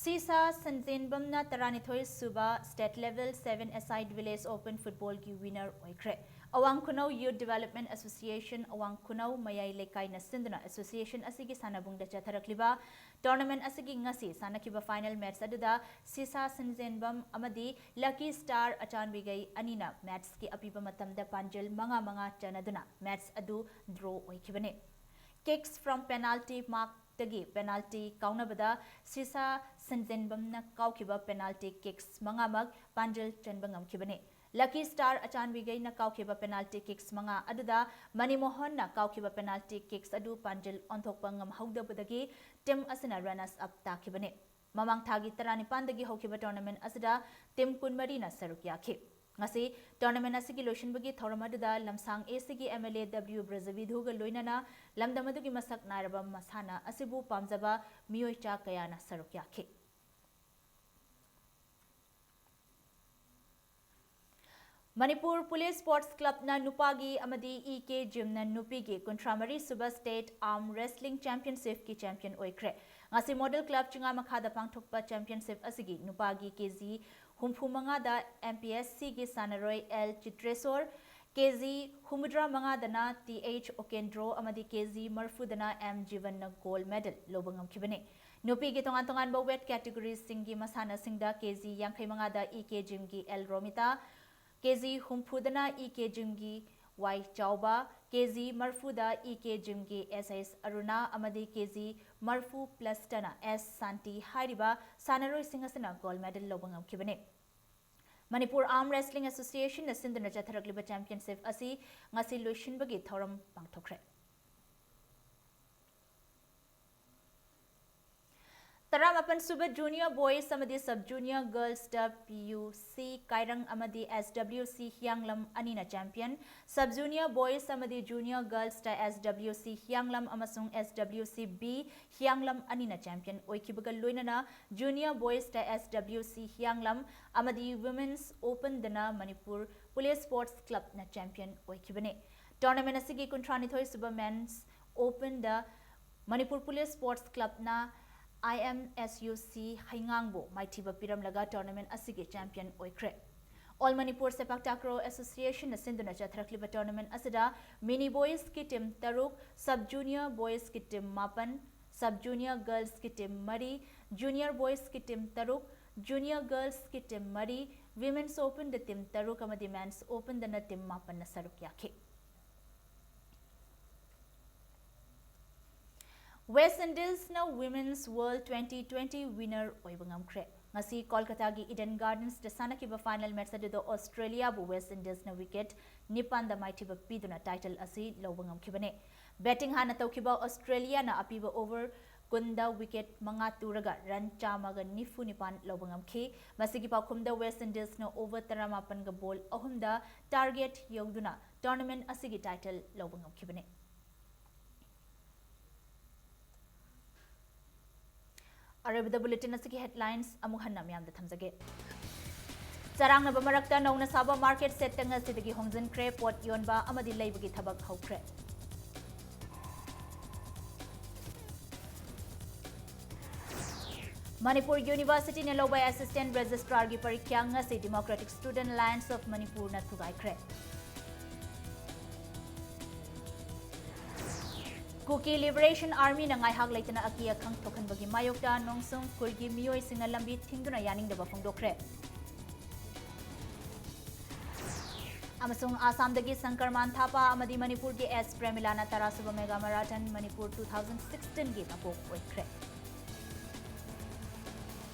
ꯁꯤꯁꯥ ꯁꯟꯖꯦꯟꯕꯝꯅ ꯇꯔꯥꯅꯤꯊꯣꯏ ꯁꯨꯕ State Level Seven Aside Village Open Footballꯒꯤ winner ꯑꯣꯏꯈ꯭ꯔꯦ꯫ ꯑꯋꯥꯡ ꯈꯨꯅꯧ Youth Development Association, ꯑꯋꯥꯡ ꯈꯨꯅꯧ ꯃꯌꯥꯏ ꯂꯩꯀꯥꯏꯅ ꯁꯤꯟꯗꯨꯅ association ꯑꯁꯤꯒꯤ ꯁꯥꯟꯅꯕꯨꯡꯗ ꯆꯠꯊꯔꯛꯂꯤꯕ tournament ꯑꯁꯤꯒꯤ ꯉꯁꯤ ꯁꯥꯟꯅꯈꯤꯕ final match ꯑꯗꯨꯗ ꯁꯤꯁꯥ ꯁꯟꯖꯦꯟꯕꯝ ꯑꯃꯗꯤ Lucky Star ꯑꯆꯥꯟꯕꯤꯒꯩ ꯑꯅꯤꯅ matchꯀꯤ ꯑꯄꯤꯕ ꯃꯇꯝꯗ ꯄꯥꯟꯖꯤꯜ ꯃꯉꯥ ꯃꯉꯥ ꯆꯟꯅꯗꯨꯅ match ꯑꯗꯨ draw ꯑꯣꯏꯈꯤꯕꯅꯤ꯫ Kicks from penalty mark ꯇꯒꯤ penalty ꯀꯥꯎꯅꯕꯗ ꯁꯤꯁꯥ ꯁꯟꯖꯦꯟꯕꯝꯅ ꯀꯥꯎꯈꯤꯕ penalty kicks ꯃꯉꯥꯃꯛ ꯄꯥꯟꯖꯤꯜ ꯆꯟꯕ ꯉꯝꯈꯤꯕꯅꯤ꯫ Lucky Star ꯑꯆꯥꯟꯕꯤꯒꯩꯅ ꯀꯥꯎꯈꯤꯕ penalty kicks ꯃꯉꯥ ꯑꯗꯨꯗ ꯃꯅꯤꯃꯣꯍꯟꯅ ꯀꯥꯎꯈꯤꯕ penalty kicks ꯑꯗꯨ ꯄꯥꯟꯖꯤꯜ ꯑꯣꯟꯊꯣꯛꯄ ꯉꯝꯍꯧꯗꯕꯗꯒꯤ team ꯑꯁꯤꯅ runners up ꯇꯥꯈꯤꯕꯅꯤ꯫ ꯃꯃꯥꯡ ꯊꯥꯒꯤ ꯇꯔꯥꯅꯤꯄꯥꯟꯗꯒꯤ ꯍꯧꯈꯤꯕ tournament ꯑꯁꯤꯗ team ꯀꯨꯟꯃꯔꯤꯅ ꯁꯔꯨꯛ ꯌꯥꯈꯤ꯫ ꯉꯁꯤ tournament ꯑꯁꯤꯒꯤ ꯂꯣꯏꯁꯤꯟꯕꯒꯤ ꯊꯧꯔꯝ ꯑꯗꯨꯗ ꯂꯝꯁꯥꯡ ACꯒꯤ MLA W ꯕ꯭ꯔꯖꯕꯤꯙꯨꯒ ꯂꯣꯏꯅꯅ ꯂꯝꯗꯝ ꯑꯗꯨꯒꯤ ꯃꯁꯛ ꯅꯥꯏꯔꯕ ꯃꯁꯥꯟꯅ ꯑꯁꯤꯕꯨ ꯄꯥꯝꯖꯕ ꯃꯤꯑꯣꯏ ꯆꯥ ꯀꯌꯥꯅ ꯁꯔꯨꯛ ꯌꯥꯈꯤ꯫ ꯃꯅꯤꯄꯨꯔ ꯄꯨꯂꯤꯁ Sports Clubꯅ ꯅꯨꯄꯥꯒꯤ ꯑꯃꯗꯤ EK Gymꯅ ꯅꯨꯄꯤꯒꯤ ꯀꯨꯟꯊ꯭ꯔꯥ ꯃꯔꯤ ꯁꯨꯕ State Arm Wrestlingꯒꯤ Championshipꯀꯤ champion ꯑꯣꯏꯈ꯭ꯔꯦ꯫ ꯉꯁꯤ Model Club ꯆꯤꯉꯥꯃꯈꯥꯗ ꯄꯥꯡꯊꯣꯛꯄ championship ꯑꯁꯤꯒꯤ ꯅꯨꯄꯥꯒꯤ KG ꯍꯨꯝꯐꯨ ꯃꯉꯥꯗ MPSCꯒꯤ ꯁꯥꯟꯅꯔꯣꯏ L ꯆꯤꯇ꯭ꯔꯦꯁꯣꯔ, KG ꯍꯨꯝꯐꯨꯇꯔꯥ ꯃꯉꯥꯗꯅ TH ꯑꯣꯀꯦꯟꯗ꯭ꯔꯣ ꯑꯃꯗꯤ KG ꯃꯔꯤꯐꯨꯗꯅ M ꯖꯤꯕꯟꯅ gold medal ꯂꯧꯕ ꯉꯝꯈꯤꯕꯅꯤ꯫ ꯅꯨꯄꯤꯒꯤ ꯇꯣꯉꯥꯟ ꯇꯣꯉꯥꯟꯕ weight categoriesꯁꯤꯡꯒꯤ ꯃꯁꯥꯟꯅꯁꯤꯡꯗ KG ꯌꯥꯡꯈꯩ ꯃꯉꯥꯗ EK Gymꯒꯤ L Romita, KG ꯍꯨꯝꯐꯨꯗꯅ EK Gymꯒꯤ Y ꯆꯥꯎꯕ, KG ꯃꯔꯤꯐꯨꯗ EK Gymꯒꯤ S S ꯑꯔꯨꯅꯥ ꯑꯃꯗꯤ KG ꯃꯔꯤꯐꯨ plusꯇꯅ S ꯁꯥꯟꯇꯤ ꯍꯥꯏꯔꯤꯕ ꯁꯥꯟꯅꯔꯣꯏꯁꯤꯡ ꯑꯁꯤꯅ gold medal ꯂꯧꯕ ꯉꯝꯈꯤꯕꯅꯤ꯫ ꯃꯅꯤꯄꯨꯔ Arm Wrestling Associationꯅ ꯁꯤꯟꯗꯨꯅ ꯆꯠꯊꯔꯛꯂꯤꯕ championship ꯑꯁꯤ ꯉꯁꯤ ꯂꯣꯏꯁꯤꯟꯕꯒꯤ ꯊꯧꯔꯝ ꯄꯥꯡꯊꯣꯛꯈ꯭ꯔꯦ꯫ ꯇꯔꯥꯃꯥꯄꯟ ꯁꯨꯕ Junior Boys ꯑꯃꯗꯤ Sub Junior Girlsꯇ PUC ꯀꯥꯏꯔꯪ ꯑꯃꯗꯤ SWC ꯍꯤꯌꯥꯡꯂꯝ ꯑꯅꯤꯅ champion, Sub Junior Boys ꯑꯃꯗꯤ Junior Girlsꯇ SWC ꯍꯤꯌꯥꯡꯂꯝ ꯑꯃꯁꯨꯡ SWC B ꯍꯤꯌꯥꯡꯂꯝ ꯑꯅꯤꯅ champion ꯑꯣꯏꯈꯤꯕꯒ ꯂꯣꯏꯅꯅ Junior Boysꯇ SWC ꯍꯤꯌꯥꯡꯂꯝ ꯑꯃꯗꯤ Women's Openꯗꯅ ꯃꯅꯤꯄꯨꯔ ꯄꯨꯂꯤꯁ Sports Clubꯅ champion ꯑꯣꯏꯈꯤꯕꯅꯤ꯫ Tournament ꯑꯁꯤꯒꯤ ꯀꯨꯟꯊ꯭ꯔꯥꯅꯤꯊꯣꯏ ꯁꯨꯕ Men's Openꯗ ꯃꯅꯤꯄꯨꯔ ꯄꯨꯂꯤꯁ Sports Clubꯅ I M S U C ꯍꯩꯉꯥꯡꯕꯨ ꯃꯥꯏꯊꯤꯕ ꯄꯤꯔꯝꯂꯒ tournament ꯑꯁꯤꯒꯤ champion ꯑꯣꯏꯈ꯭ꯔꯦ꯫ All Manipur Sepak Takraw Association ꯅ ꯁꯤꯟꯗꯨꯅ ꯆꯠꯊꯔꯛꯂꯤꯕ tournament ꯑꯁꯤꯗ mini boys ꯀꯤ team ꯇꯔꯨꯛ, sub junior boys ꯀꯤ team ꯃꯥꯄꯟ, sub junior girls ꯀꯤ team ꯃꯔꯤ, junior boys ꯀꯤ team ꯇꯔꯨꯛ, junior girls ꯀꯤ team ꯃꯔꯤ, Women's Open ꯗ team ꯇꯔꯨꯛ ꯑꯃꯗꯤ Men's Open ꯗꯅ team ꯃꯥꯄꯟꯅ ꯁꯔꯨꯛ ꯌꯥꯈꯤ꯫ West Indies ꯅ Women's World twenty twenty winner ꯑꯣꯏꯕ ꯉꯝꯈ꯭ꯔꯦ꯫ ꯉꯁꯤ ꯀꯣꯜꯀꯇꯥꯒꯤ Eden Gardens ꯗ ꯁꯥꯟꯅꯈꯤꯕ final match ꯑꯗꯨꯗ Australia ꯕꯨ West Indies ꯅ wicket ꯅꯤꯄꯥꯟꯗ ꯃꯥꯏꯊꯤꯕ ꯄꯤꯗꯨꯅ title ꯑꯁꯤ ꯂꯧꯕ ꯉꯝꯈꯤꯕꯅꯤ꯫ Batting ꯍꯥꯟꯅ ꯇꯧꯈꯤꯕ Australia ꯅ ꯑꯄꯤꯕ over ꯀꯨꯟꯗ wicket ꯃꯉꯥ ꯇꯨꯔꯒ run ꯆꯥꯝꯃꯒ ꯅꯤꯐꯨ ꯅꯤꯄꯥꯟ ꯂꯧꯕ ꯉꯝꯈꯤ꯫ ꯃꯁꯤꯒꯤ ꯄꯥꯎꯈꯨꯝꯗ West Indies ꯅ over ꯇꯔꯥꯃꯥꯄꯟꯒ ball ꯑꯍꯨꯝꯗ target ꯌꯧꯗꯨꯅ tournament ꯑꯁꯤꯒꯤ title ꯂꯧꯕ ꯉꯝꯈꯤꯕꯅꯤ꯫ ꯑꯔꯣꯏꯕꯗ bulletin ꯑꯁꯤꯒꯤ headlines ꯑꯃꯨꯛ ꯍꯟꯅ ꯃꯤꯌꯥꯝꯗ ꯊꯝꯖꯒꯦ꯫ ꯆꯔꯥꯡꯅꯕ ꯃꯔꯛꯇ ꯅꯧꯅ ꯁꯥꯕ market shed ꯇ ꯉꯁꯤꯗꯒꯤ ꯍꯣꯡꯖꯤꯟꯈ꯭ꯔꯦ꯫ ꯄꯣꯠ ꯌꯣꯟꯕ ꯑꯃꯗꯤ ꯂꯩꯕꯒꯤ ꯊꯕꯛ ꯍꯧꯈ꯭ꯔꯦ꯫ ꯃꯅꯤꯄꯨꯔ University ꯅ ꯂꯧꯕ Assistant Registrar ꯒꯤ ꯄꯔꯤꯈ꯭ꯌꯥ ꯉꯁꯤ Democratic Student Alliance of Manipur ꯅ ꯊꯨꯒꯥꯏꯈ꯭ꯔꯦ꯫ Kuki Liberation Army ꯅ ꯉꯥꯏꯍꯥꯛ ꯂꯩꯇꯅ ꯑꯀꯤ ꯑꯈꯪ ꯊꯣꯛꯍꯟꯕꯒꯤ ꯃꯥꯌꯣꯛꯇ ꯅꯣꯡꯁꯨꯡ ꯈꯨꯜꯒꯤ ꯃꯤꯑꯣꯏꯁꯤꯡꯅ ꯂꯝꯕꯤ ꯊꯤꯡꯗꯨꯅ ꯌꯥꯅꯤꯡꯗꯕ ꯐꯣꯡꯗꯣꯛꯈ꯭ꯔꯦ꯫ ꯑꯃꯁꯨꯡ ꯑꯁꯥꯝꯗꯒꯤ ꯁꯪꯀꯔꯃꯥꯟ ꯊꯥꯄꯥ ꯑꯃꯗꯤ ꯃꯅꯤꯄꯨꯔꯒꯤ ꯑꯦꯁ ꯄ꯭ꯔꯦꯃꯤꯂꯥꯅ ꯇꯔꯥꯁꯨꯕ Mega Marathon Manipur two thousand sixteen ꯒꯤ ꯃꯀꯣꯛ ꯑꯣꯏꯈ꯭ꯔꯦ꯫